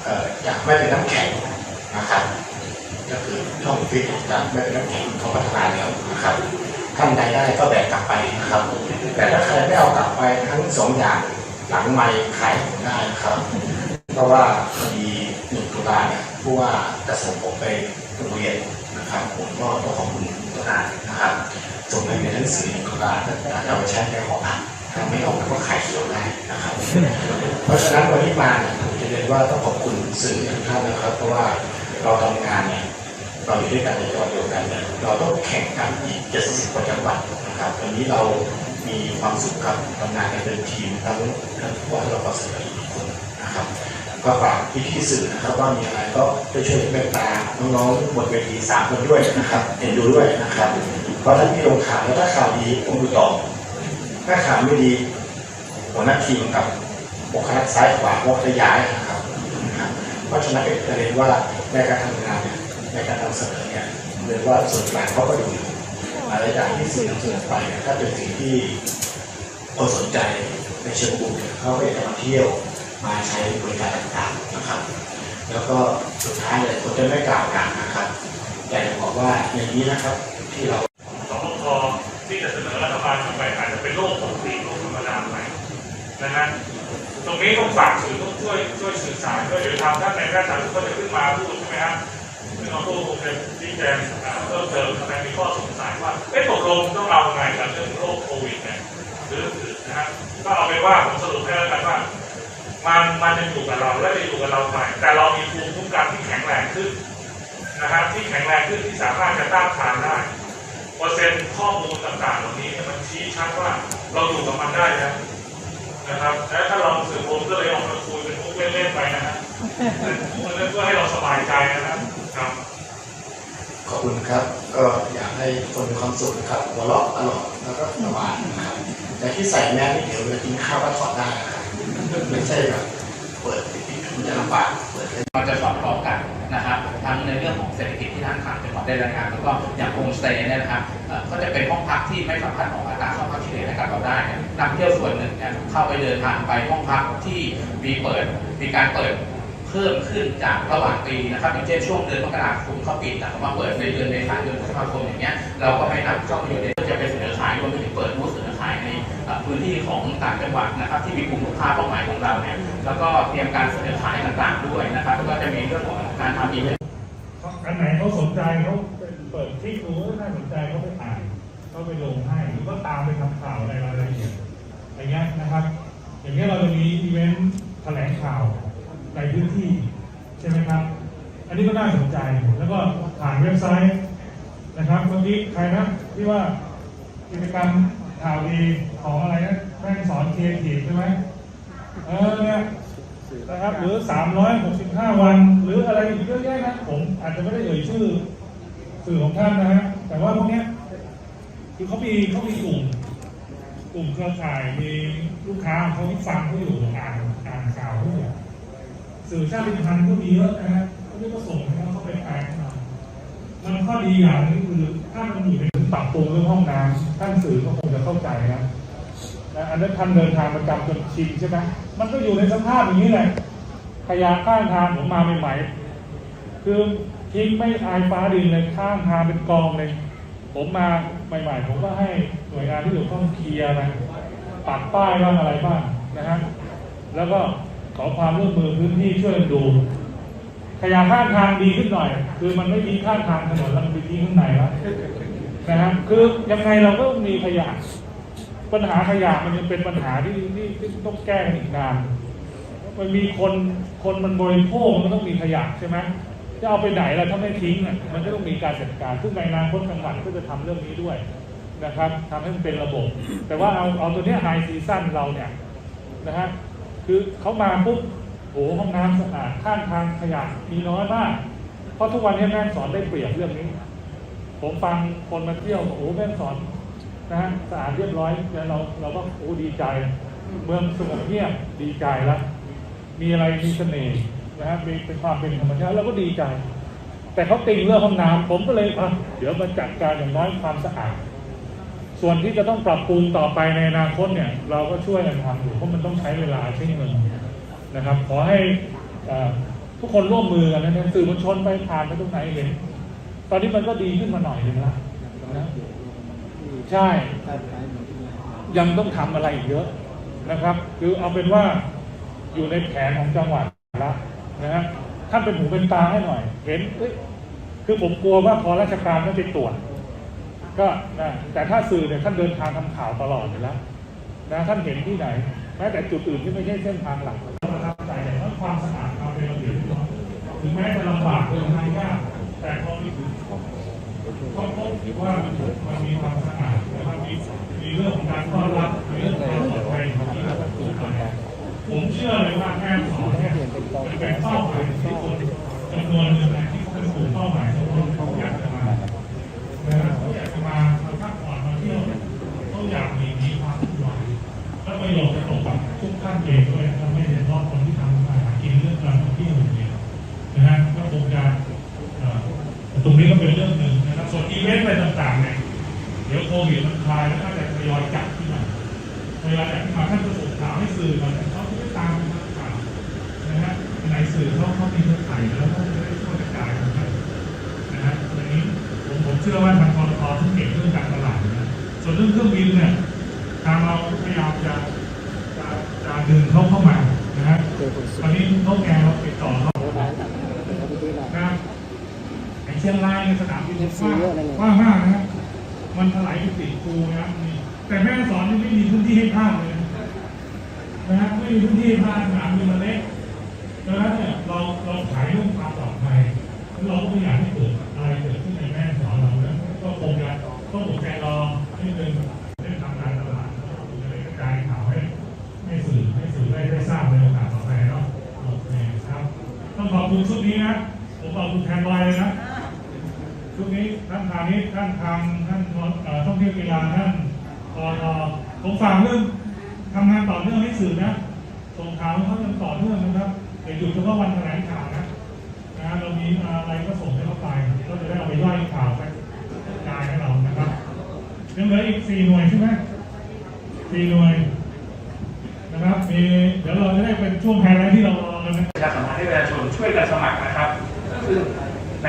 เอ่อ จะไม่เป็นน้ำแข็ง นะครับ ก็คือช่องฟรีซต่างๆ ไม่เป็นน้ำแข็ง เขาพัฒนาแล้วนะครับ ท่านใดได้ก็แบกกลับไปนะครับ แต่ถ้าใครไม่เอากลับไปทั้งสองอย่าง หลังไมค์ขายผมได้นะครับ เพราะว่าพอดีหนึ่งตุลาเนี่ย ผู้ว่าจะส่งผมไปโรงเรียนนะครับ ผมก็ต้องขอบคุณเจ้านายนะครับ ส่งไปเรียนหนังสือหนึ่งตุลา แต่เอาไปใช้ในหอพัก ถ้าไม่ออกก็ขายเขียวได้นะครับ เพราะฉะนั้นวันนี้มาเนี่ย ผมจะเรียนว่าต้องขอบคุณสื่อทุกท่านนะครับ เพราะว่าเราทำงานเนี่ย เราอยู่ด้วยกันในจังหวัดเดียวกันเนี่ย เราต้องแข่งกันอีกเจ็ดสิบกว่าจังหวัดนะครับ วันนี้เรามีความสุขครับ ทำงานกันเป็นทีมทั้ง ทั้งผู้ว่าราชการจังหวัดทุกคนนะครับ ก็ฝากพี่ๆสื่อนะครับ ว่ามีอะไรก็ช่วยๆเมตตาน้องๆบนเวทีสามคนด้วยนะครับ เอ็นดูด้วยนะครับ เพราะถ้าพี่ลงข่าวแล้ว ถ้าข่าวดีผมดูต่อ ถ้าข่าวไม่ดี หัวหน้าทีมกับบุคคลากรซ้ายขวาก็จะย้ายนะครับ เพราะฉะนั้นเอกจะเรียนว่าในการทำงานเนี่ย ในการนำเสนอเนี่ย เรียนว่าส่วนกลางเขาก็ดูอยู่ อะไรอย่างที่สื่อนำเสนอไปเนี่ย ถ้าเป็นสิ่งที่คนสนใจในเชิงบวกเนี่ย เขาก็อยากจะมาเที่ยว มาใช้บริการต่างๆนะครับ แล้วก็สุดท้ายเลย ผมจะไม่กล่าวหยาบนะครับ อยากจะบอกว่าอย่างนี้นะครับ ที่เรา สบค ที่จะเสนอรัฐบาลขึ้นไป อาจจะเป็นโลกปกติ โลกธรรมดาไปนะฮะ ตรงนี้ต้องฝากสื่อต้องช่วย ช่วยสื่อสารด้วย เดี๋ยวทางท่านนายแพทย์สาธารณสุขก็จะขึ้นมาพูดใช่ไหมฮะ ซึ่งเราก็คงจะชี้แจง อ่า เพิ่มเติม ทำไมมีข้อสงสัยว่า เอ๊ะ ตกลงต้องเอาไงกับเรื่องโรคโควิดเนี่ย หรืออื่นนะฮะ ก็เอาเป็นว่าผมสรุปให้แล้วกันว่า มัน มันจะอยู่กับเรา และจะอยู่กับเราไป แต่เรามีภูมิคุ้มกันที่แข็งแรงขึ้น นะครับ ที่แข็งแรงขึ้น ที่สามารถจะต้านทานได้ เปอร์เซ็นต์ข้อมูลต่างๆเหล่านี้เนี่ย มันชี้ชัดว่าเราอยู่กับมันได้แล้วนะครับ และถ้าเราสื่อมวลชนก็เลยออกมาคุยเป็นมุกเล่นๆไปนะฮะ เพื่อให้เราสบายใจนะครับ ครับ ขอบคุณครับ ก็อยากให้ทุกคนมีความสุขนะครับ หัวเราะตลอด แล้วก็สบายนะครับ แต่ที่ใส่แมสนี่ เดี๋ยวเวลากินข้าวก็ถอดได้นะครับ ไม่ใช่แบบ เปิดปิดๆ มันจะลำบาก เปิดให้ มันจะสอดคล้องกันนะครับ ทั้งในเรื่องของเศรษฐกิจที่ทางจังหวัดได้รายงาน แล้วก็อย่างโฮมสเตย์เนี่ยนะครับ เอ่อ ก็จะเป็นห้องพักที่ไม่สามารถออกอัตราค่าพักเฉลี่ยให้กับเราได้เนี่ย นักท่องเที่ยวส่วนหนึ่งเนี่ยเข้าไปเดินทางไปห้องพักที่มีเปิด มีการเปิดเพิ่มขึ้นจากระหว่างปีนะครับ อย่างเช่นช่วงเดือนมกราคมเขาปิด แต่เขามาเปิดในเดือนเมษายน พฤษภาคมอย่างเงี้ย เราก็ให้นักท่องเที่ยวเนี่ยจะไปเสนอขาย รวมไปถึงเปิดบูธเสนอขายใน เอ่อ พื้นที่ของต่างจังหวัดนะครับ ที่มีกลุ่มลูกค้าเป้าหมายของเราเนี่ย แล้วก็เตรียมการเสนอขายต่างๆด้วยนะครับ แล้วก็จะมีเรื่องของการทำอีเวนต์ อันไหนเขาสนใจเขาเปิดคลิกดู น่าสนใจเขาไปอ่าน เขาไปลงให้ หรือว่าตามไปทำข่าวในรายละเอียด อย่างเงี้ยนะครับ อย่างเงี้ยเราจะมีอีเวนต์แถลงข่าวในพื้นที่ ใช่ไหมครับ อันนี้ก็น่าสนใจ แล้วก็ผ่านเว็บไซต์นะครับ เมื่อกี้ใครนะที่ว่ากิจกรรมข่าวดีของอะไรนะ แม่ฮ่องสอนครีเอทีฟใช่ไหม เออ เนี่ยนะครับ หรือสามร้อยหกสิบห้าวัน หรืออะไรอีกเยอะแยะนะ ผมอาจจะไม่ได้เอ่ยชื่อสื่อของท่านนะฮะ แต่ว่าพวกเนี้ย คือเขามี เขามีกลุ่ม กลุ่มเครือข่าย มีลูกค้าเขาที่ฟังเขาอยู่ อ่าน อ่านข่าวเขาอยู่ สื่อชาติพันธุ์ก็มีเยอะนะฮะ เขาเรียกว่าส่งให้เขา เขาไปแปลให้เรา มันข้อดีอย่างหนึ่งคือ ถ้ามันอยู่ใน ปรับปรุงเรื่องห้องน้ำ ท่านสื่อก็คงจะเข้าใจนะ และอันนั้นท่านเดินทางประจำจนชินใช่ไหม มันก็อยู่ในสภาพอย่างนี้แหละ ขยะข้างทาง ผมมาใหม่ๆ คือทิ้งไม่อายฟ้าดินเลย ข้างทางเป็นกองเลย ผมมาใหม่ๆ ผมก็ให้หน่วยงานที่เกี่ยวข้องเคลียร์นะ ปักป้ายบ้างอะไรบ้างนะฮะ แล้วก็ขอความร่วมมือพื้นที่ช่วยกันดู ขยะข้างทางดีขึ้นหน่อย คือมันไม่ทิ้งข้างทางถนนแล้ว มันไปทิ้งข้างในแล้วนะฮะ คือยังไงเราก็ต้องมีขยะ ปัญหาขยะมันยังเป็นปัญหาที่ ที่ ที่ต้องแก้กันอีกนาน มันมีคน คนมันบริโภคมันก็ต้องมีขยะใช่ไหม จะเอาไปไหนล่ะ ถ้าไม่ทิ้งอ่ะ มันก็ต้องมีการจัดการ ซึ่งในอนาคตจังหวัดก็จะทำเรื่องนี้ด้วยนะครับ ทำให้มันเป็นระบบ แต่ว่าเอา เอาตัวเนี้ย ไฮซีซั่นเราเนี่ยนะฮะ คือเขามาปุ๊บ โอ้โห ห้องน้ำสะอาด ข้างทางขยะมีน้อยมาก เพราะทุกวันนี้แม่ฮ่องสอนได้เปรียบเรื่องนี้ ผมฟังคนมาเที่ยวบอก โอ้โห แม่ฮ่องสอนนะฮะ สะอาดเรียบร้อย แล้วเรา เราก็ โอ้ ดีใจ เมืองสงบเงียบ ดีใจแล้ว มีอะไร มีเสน่ห์นะฮะ มี เป็นความเป็นธรรมชาติ เราก็ดีใจ แต่เขาติงเรื่องห้องน้ำ ผมก็เลย อ่ะ เดี๋ยวมาจัดการอย่างน้อยความสะอาด ส่วนที่จะต้องปรับปรุงต่อไปในอนาคตเนี่ย เราก็ช่วยกันทำอยู่ เพราะมันต้องใช้เวลาใช้เงินนะครับ ขอให้ เอ่อ ทุกคนร่วมมือกันนะเนี่ย สื่อมวลชนไปผ่านไปตรงไหนเห็น ตอนนี้มันก็ดีขึ้นมาหน่อยหนึ่งแล้วนะ ใช่ ยังต้องทำอะไรอีกเยอะนะครับ คือเอาเป็นว่าอยู่ในแผนของจังหวัดแล้วนะฮะ ท่านเป็นหูเป็นตาให้หน่อย เห็น เอ้ย คือผมกลัวว่าพอราชการไม่ไปตรวจ ก็นะ แต่ถ้าสื่อเนี่ยท่านเดินทางทำข่าวตลอดอยู่แล้ว นะ ท่านเห็นที่ไหน แม้แต่จุดอื่นที่ไม่ใช่เส้นทางหลัก ประทับใจ แล้วความสะอาดความเป็นระเบียบ ถึงแม้จะลำบากเดินทางยาก แต่พอไปถึงก็พบว่ามันมีความสะอาด และมันมี มีเรื่องของการต้อนรับ มีเรื่องของความปลอดภัย มีเรื่องของการปลอดภัย ผมเชื่อเลยว่าแม่ฮ่องสอนเนี่ยเป็นเป้าหมายที่คนจำนวนหนึ่งนะ ที่เขาเป็นกลุ่มเป้าหมายเฉพาะเขาอยากจะมา นะครับ เขาอยากจะมา มาพักผ่อน มาเที่ยว เขาอยากหลีกหนีความวุ่นวาย และประโยชน์จะตกกับทุกท่านเองด้วยนะครับ ไม่ใช่เฉพาะคนที่ทำมาหากินเรื่องการท่องเที่ยวอย่างเดียวนะฮะ ก็คงจะ เอ่อ ตรงนี้ก็เป็นเรื่องหนึ่งนะครับ ส่วนอีเวนต์อะไรต่างๆเนี่ย เดี๋ยวโควิดมันคลายแล้วก็จะทยอยจัดขึ้นมา ทยอยจัดขึ้นมา ท่านก็ส่งข่าวให้สื่อหน่อย เขาจะได้ตามไปทำข่าวนะฮะ ในสื่อเขา เขามีเครือข่ายแล้ว เขาจะได้ช่วยกระจายกันไปนะฮะ อันนี้ผม ผมเชื่อว่าทาง ปตท เขาเก่งเรื่องการตลาดนะ ส่วนเรื่องเครื่องบินเนี่ย ทางเราพยายามจะ จะ จะดึงเขาเข้ามานะฮะ ตอนนี้เท่าแก่เราติดต่อเขานะ ไอ้เชียงรายเนี่ยสนามบินกว้าง กว้างมากนะฮะ มันถลายไปติดภูนะนี่ แต่แม่ฮ่องสอนนี่ไม่มีพื้นที่ให้พลาดเลยนะ นะฮะ ไม่มีพื้นที่ให้พลาด สนามบินมันเล็ก ดังนั้นเนี่ย เรา เราขายเรื่องความปลอดภัย เราก็ไม่อยากให้เกิดอะไรเกิดขึ้นในแม่ฮ่องสอนเรานะ ก็คงจะต้องอดใจรอนิดนึง เรื่องทางการตลาด เราคงจะได้กระจายข่าวให้ ให้สื่อ ให้สื่อได้ ได้ทราบในโอกาสต่อไปเนาะ โอเคครับ ต้องขอบคุณชุดนี้นะ ผมขอบคุณแทนบอยเลยนะ ชุดนี้ ท่านพาณิชย์ ท่านคลัง ท่าน เอ่อ ท่องเที่ยวกีฬา ท่าน ปตท ผมฝากเรื่องทำงานต่อเนื่องให้สื่อนะ ส่งข่าวให้เขาอย่างต่อเนื่องนะครับ อย่าหยุดเฉพาะวันแถลงข่าวนะ นะ เรามีอะไรก็ส่งให้เขาไป ก็จะได้เอาไปย่อยข่าวไปกระจายให้เรานะครับ ยังเหลืออีกสี่หน่วยใช่ไหม สี่หน่วยนะครับ มี เดี๋ยวเราจะได้เป็นช่วงไฮไลท์ที่เรารอกันนะ ประชาสัมพันธ์ให้ประชาชนช่วยกันสมัครนะครับ ซึ่งใน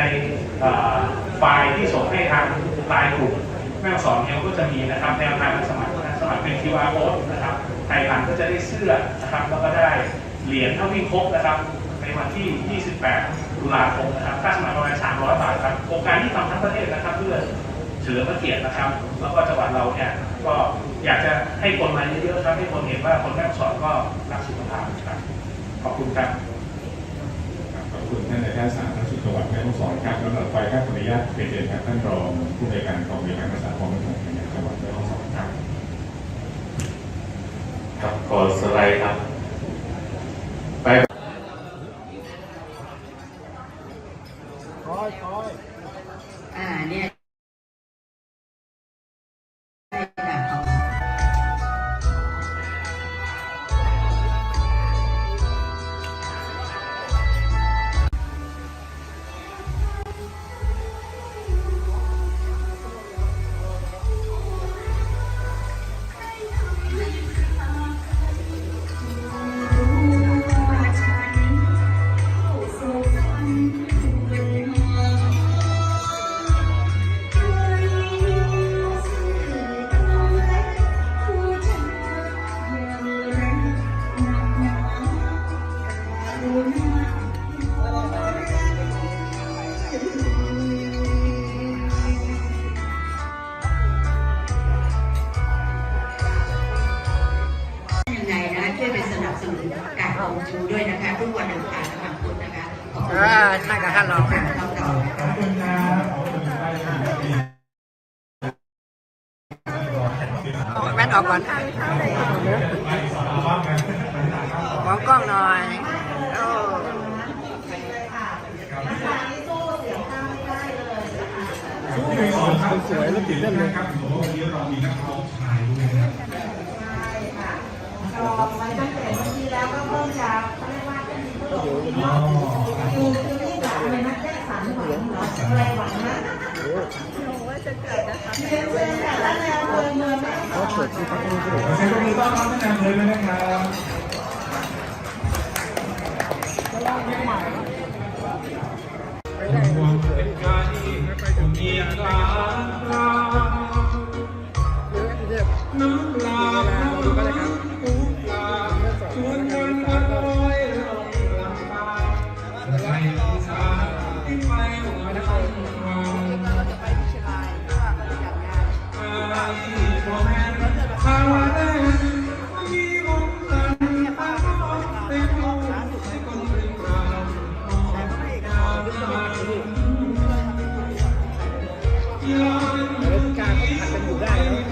เอ่อ ไฟล์ที่ส่งให้ทางไลน์กลุ่มแม่ฮ่องสอนเนี่ยก็จะมีนะครับ แนวทางการสมัครนะ สมัครเป็น คิวอาร์ code นะครับ ไทยรันก็จะได้เสื้อนะครับ แล้วก็ได้เหรียญถ้าวิ่งครบนะครับ ในวันที่ ยี่สิบแปด ตุลาคมนะครับ ค่าสมัครประมาณ สามร้อยบาทครับ โครงการนี้ทำทั้งประเทศนะครับ เพื่อเฉลิมพระเกียรตินะครับ แล้วก็จังหวัดเราเนี่ย ก็อยากจะให้คนมาเยอะๆครับ ให้คนเห็นว่าคนแม่ฮ่องสอนก็รักสุขภาพครับ ขอบคุณครับ ขอบคุณท่านนายแพทย์สาธารณสุขจังหวัดแม่ฮ่องสอนครับ ลำดับไปครับ ขออนุญาตเรียนเชิญครับ ท่านรองผู้อำนวยการกองบริหารรักษาความมั่นคงภายในจังหวัดแม่ฮ่องสอนครับ ครับ ขอสไลด์ครับ ไป อ่า เนี่ย ยังไงนะ ช่วยไปสนับสนุนการลงทุนด้วยนะคะ ทุกวันอังคารและวันพุธนะคะ ขอบคุณ อ่า ท่านกับท่านรอง ขอบคุณค่ะ เอาแว่นออกก่อน มองกล้องหน่อย โอ้ สวยๆ แล้วตื่นเต้นเลยครับ วันนี้เรามีนักร้องชายด้วยนะครับ ใช่ค่ะ จองไว้ตั้งแต่เมื่อกี้แล้ว ก็เพิ่งจะ เขาเรียกว่า เดี๋ยว คิว คิวนี่แบบอะไรนะ แจ็คสันหวังเหรอ อะไรหวังนะ เรียนเชิญค่ะ ท่านนายอำเภอเมืองแม่ฮ่องสอน ขอเสียงปรบมือต้อนรับท่านนายอำเภอด้วยนะครับ จะเล่าเรื่องใหม่ เดี๋ยวกาก็ผัดกันอยู่ได้นะ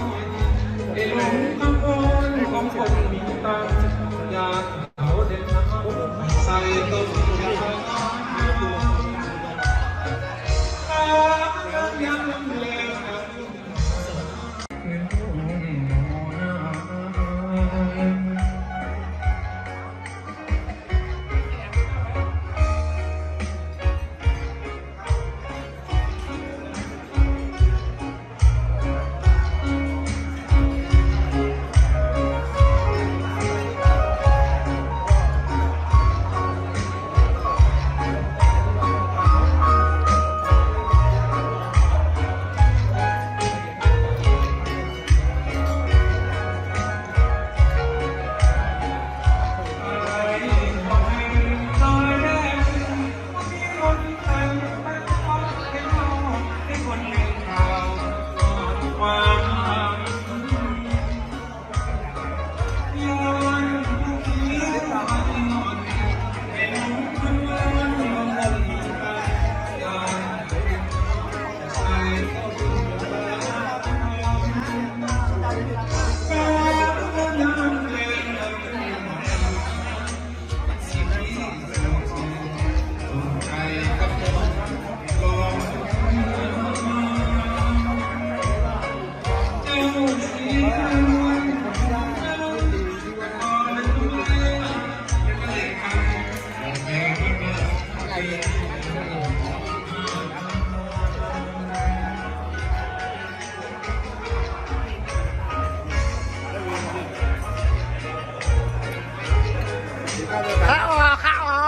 ค่ะอ๋อ ค่ะอ๋อ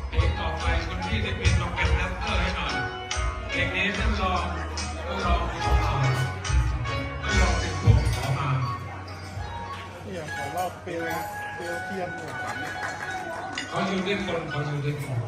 เพลงต่อไปคุณพี่ได้เปลี่ยนมาเป็นแร็ปเปอร์ให้หน่อย เพลงนี้ท่านรอง ท่านรองขอมา ท่านรองเป็นคนขอมา เนี่ย ขอรอบเปลว เปลวเทียนหน่อย เขาอยู่ด้วยคน เขาอยู่ด้วยคน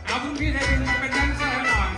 เอาคุณพี่ไทยรินมาเป็นแดนเซอร์ให้หน่อย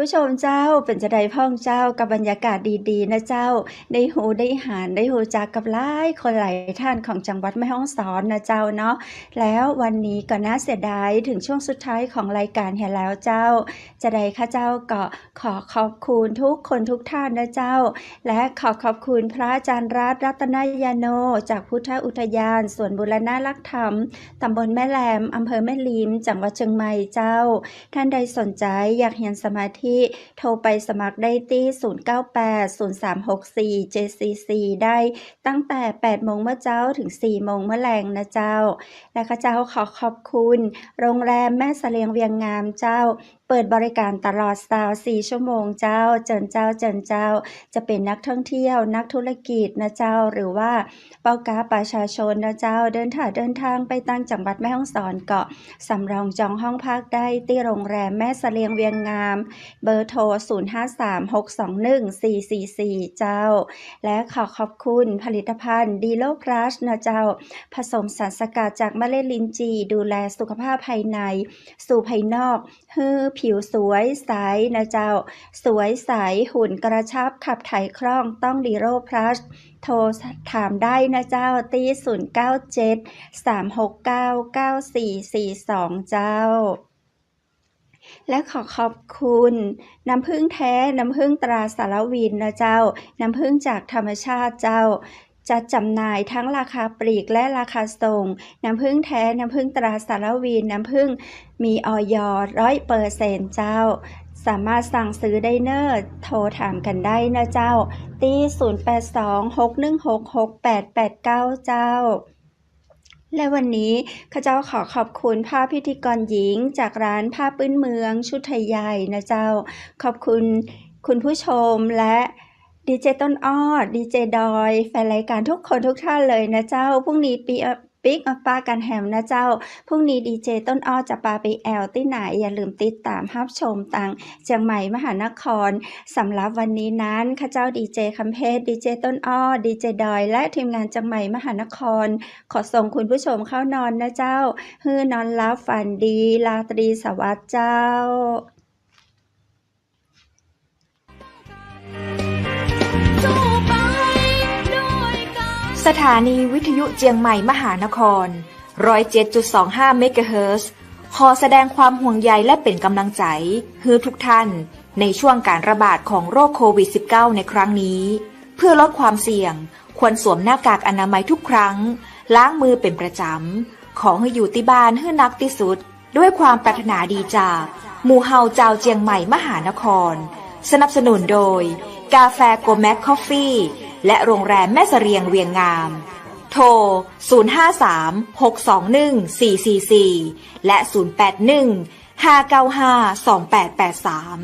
ผู้ชมเจ้า เป๋นจาใดพ่องเจ้า กับบรรยากาศดีๆ นะเจ้า ได้ฮู้ได้หัน ได้ฮู้จักกับหลายคนหลายท่านของจังหวัดแม่ฮ่องสอนนะเจ้าเนาะ แล้ววันนี้ก็น่าเสียดาย เถิงช่วงสุดท้ายของรายก๋านเหียแล้วเจ้า จาใดข้าเจ้าก็ขอขอบคุณทุกคนทุกท่านนะเจ้า และขอขอบคุณพระอาจารย์รัตน์ รัตนยาโน จากพุทธอุทยานสวนบูรณะรักธรรม ต๋ำบลแม่แลม อำเภอแม่ริม จังหวัดเจียงใหม่เจ้า ท่านใดสนใจ๋อยากเฮียนสมาธิ โทรไปสมัครได้ตี้ ศูนย์เก้าแปด ศูนย์สามหกสี่ เจ็ดสี่สี่ ได้ตั้งแต่ แปดโมงเมื่อเจ๊า เถิง สี่โมงเมื่อแลงนะเจ้า และข้าเจ้าขอขอบคุณโรงแรมแม่เสลียงเวียงงามเจ้า เปิดบริการตลอด ซาวสี่ชั่วโมงเจ้า เจิญเจ้า เจิญเจ้า จะเป๋นนักท่องเที่ยว นักธุรกิจนะเจ้า หรือว่าป้อก๊าประชาชนนะเจ้า เดินถ่าเดินทางไปต่างจังหวัดแม่ฮ่องสอนก็สำรองจองห้องพักได้ตี้โรงแรมแม่เสลียงเวียงงาม เบอร์โทร ศูนย์ห้าสาม หกสองหนึ่ง สี่สี่สี่ เจ้า และขอขอบคุณผลิตภัณฑ์ดีโลพลัสนะเจ้า ผสมสารสกัดจากเมล็ดลิ้นจี่ ดูแลสุขภาพภายในสู่ภายนอก หื้อผิวสวยใสนะเจ้า สวยใส หุ่นกระชับ ขับถ่ายคล่อง ต้องดีโลพลัส โทรถามได้นะเจ้า ตี้ ศูนย์เก้าเจ็ด สามหกเก้า เก้าสี่สี่สอง เจ้า และขอขอบคุณน้ำผึ้งแท้ น้ำผึ้งตราสารวินนะเจ้า น้ำผึ้งจากธรรมชาติเจ้า จัดจำหน่ายทั้งราคาปลีกและราคาส่ง น้ำผึ้งแท้ น้ำผึ้งตราสารวิน น้ำผึ้งมี อย. ร้อยเปอร์เซ็นต์ เจ้า สามารถสั่งซื้อได้เน่อ โทรถามกั๋นได้นะเจ้า ตี้ ศูนย์แปดสอง หกหนึ่งหก หกแปดแปดเก้า เจ้า และวันนี้ข้าเจ้าขอขอบคุณผ้าพิธีกรหญิงจากร้านผ้าปื้นเมืองชุดไทยใหญ่นะเจ้า ขอบคุณคุณผู้ชมและดีเจต้นอ้อ ดีเจดอย แฟนรายการทุกคนทุกท่านเลยนะเจ้า พรุ่งนี้ปิ๊ก ปิ๊กอัปปากันแหมนะเจ้า พรุ่งนี้ดีเจต้นอ้อจะปาไปแอ่วตี้ไหน อย่าลืมติดต๋ามฮับชมตางเจียงใหม่มหานคร สำหรับวันนี้นั้น ข้าเจ้าดีเจคำเพชร ดีเจต้นอ้อ ดีเจดอย และทีมงานเจียงใหม่มหานคร ขอส่งคุณผู้ชมเข้านอนนะเจ้า หื้อนอนหลับฝันดี ราตรีสวัสดิ์เจ้า สถานีวิทยุเจียงใหม่มหานคร ร้อยเจ็ดจุดสองห้า เมกะเฮิรตซ์ ขอแสดงความห่วงใยและเป๋นก๋ำลังใจ๋หื้อทุกท่าน ในช่วงก๋านระบาดของโรคโควิดสิบเก้า ในครั้งนี้ เพื่อลดความเสี่ยง ควรสวมหน้ากากอนามัยทุกครั้ง ล้างมือเป๋นประจ๋ำ ขอหื้ออยู่ตี้บ้านหื้อนักตี้สุด ด้วยความปรารถนาดีจากหมู่เฮาจาวเจียงใหม่มหานคร สนับสนุนโดย กาแฟโกแม็กคอฟฟี่ และโรงแรมแม่เสลียงเวียงงาม โทร ศูนย์ห้าสาม หกสองหนึ่ง สี่สี่สี่ และ ศูนย์แปดหนึ่ง ห้าเก้าห้า สองแปดแปดสาม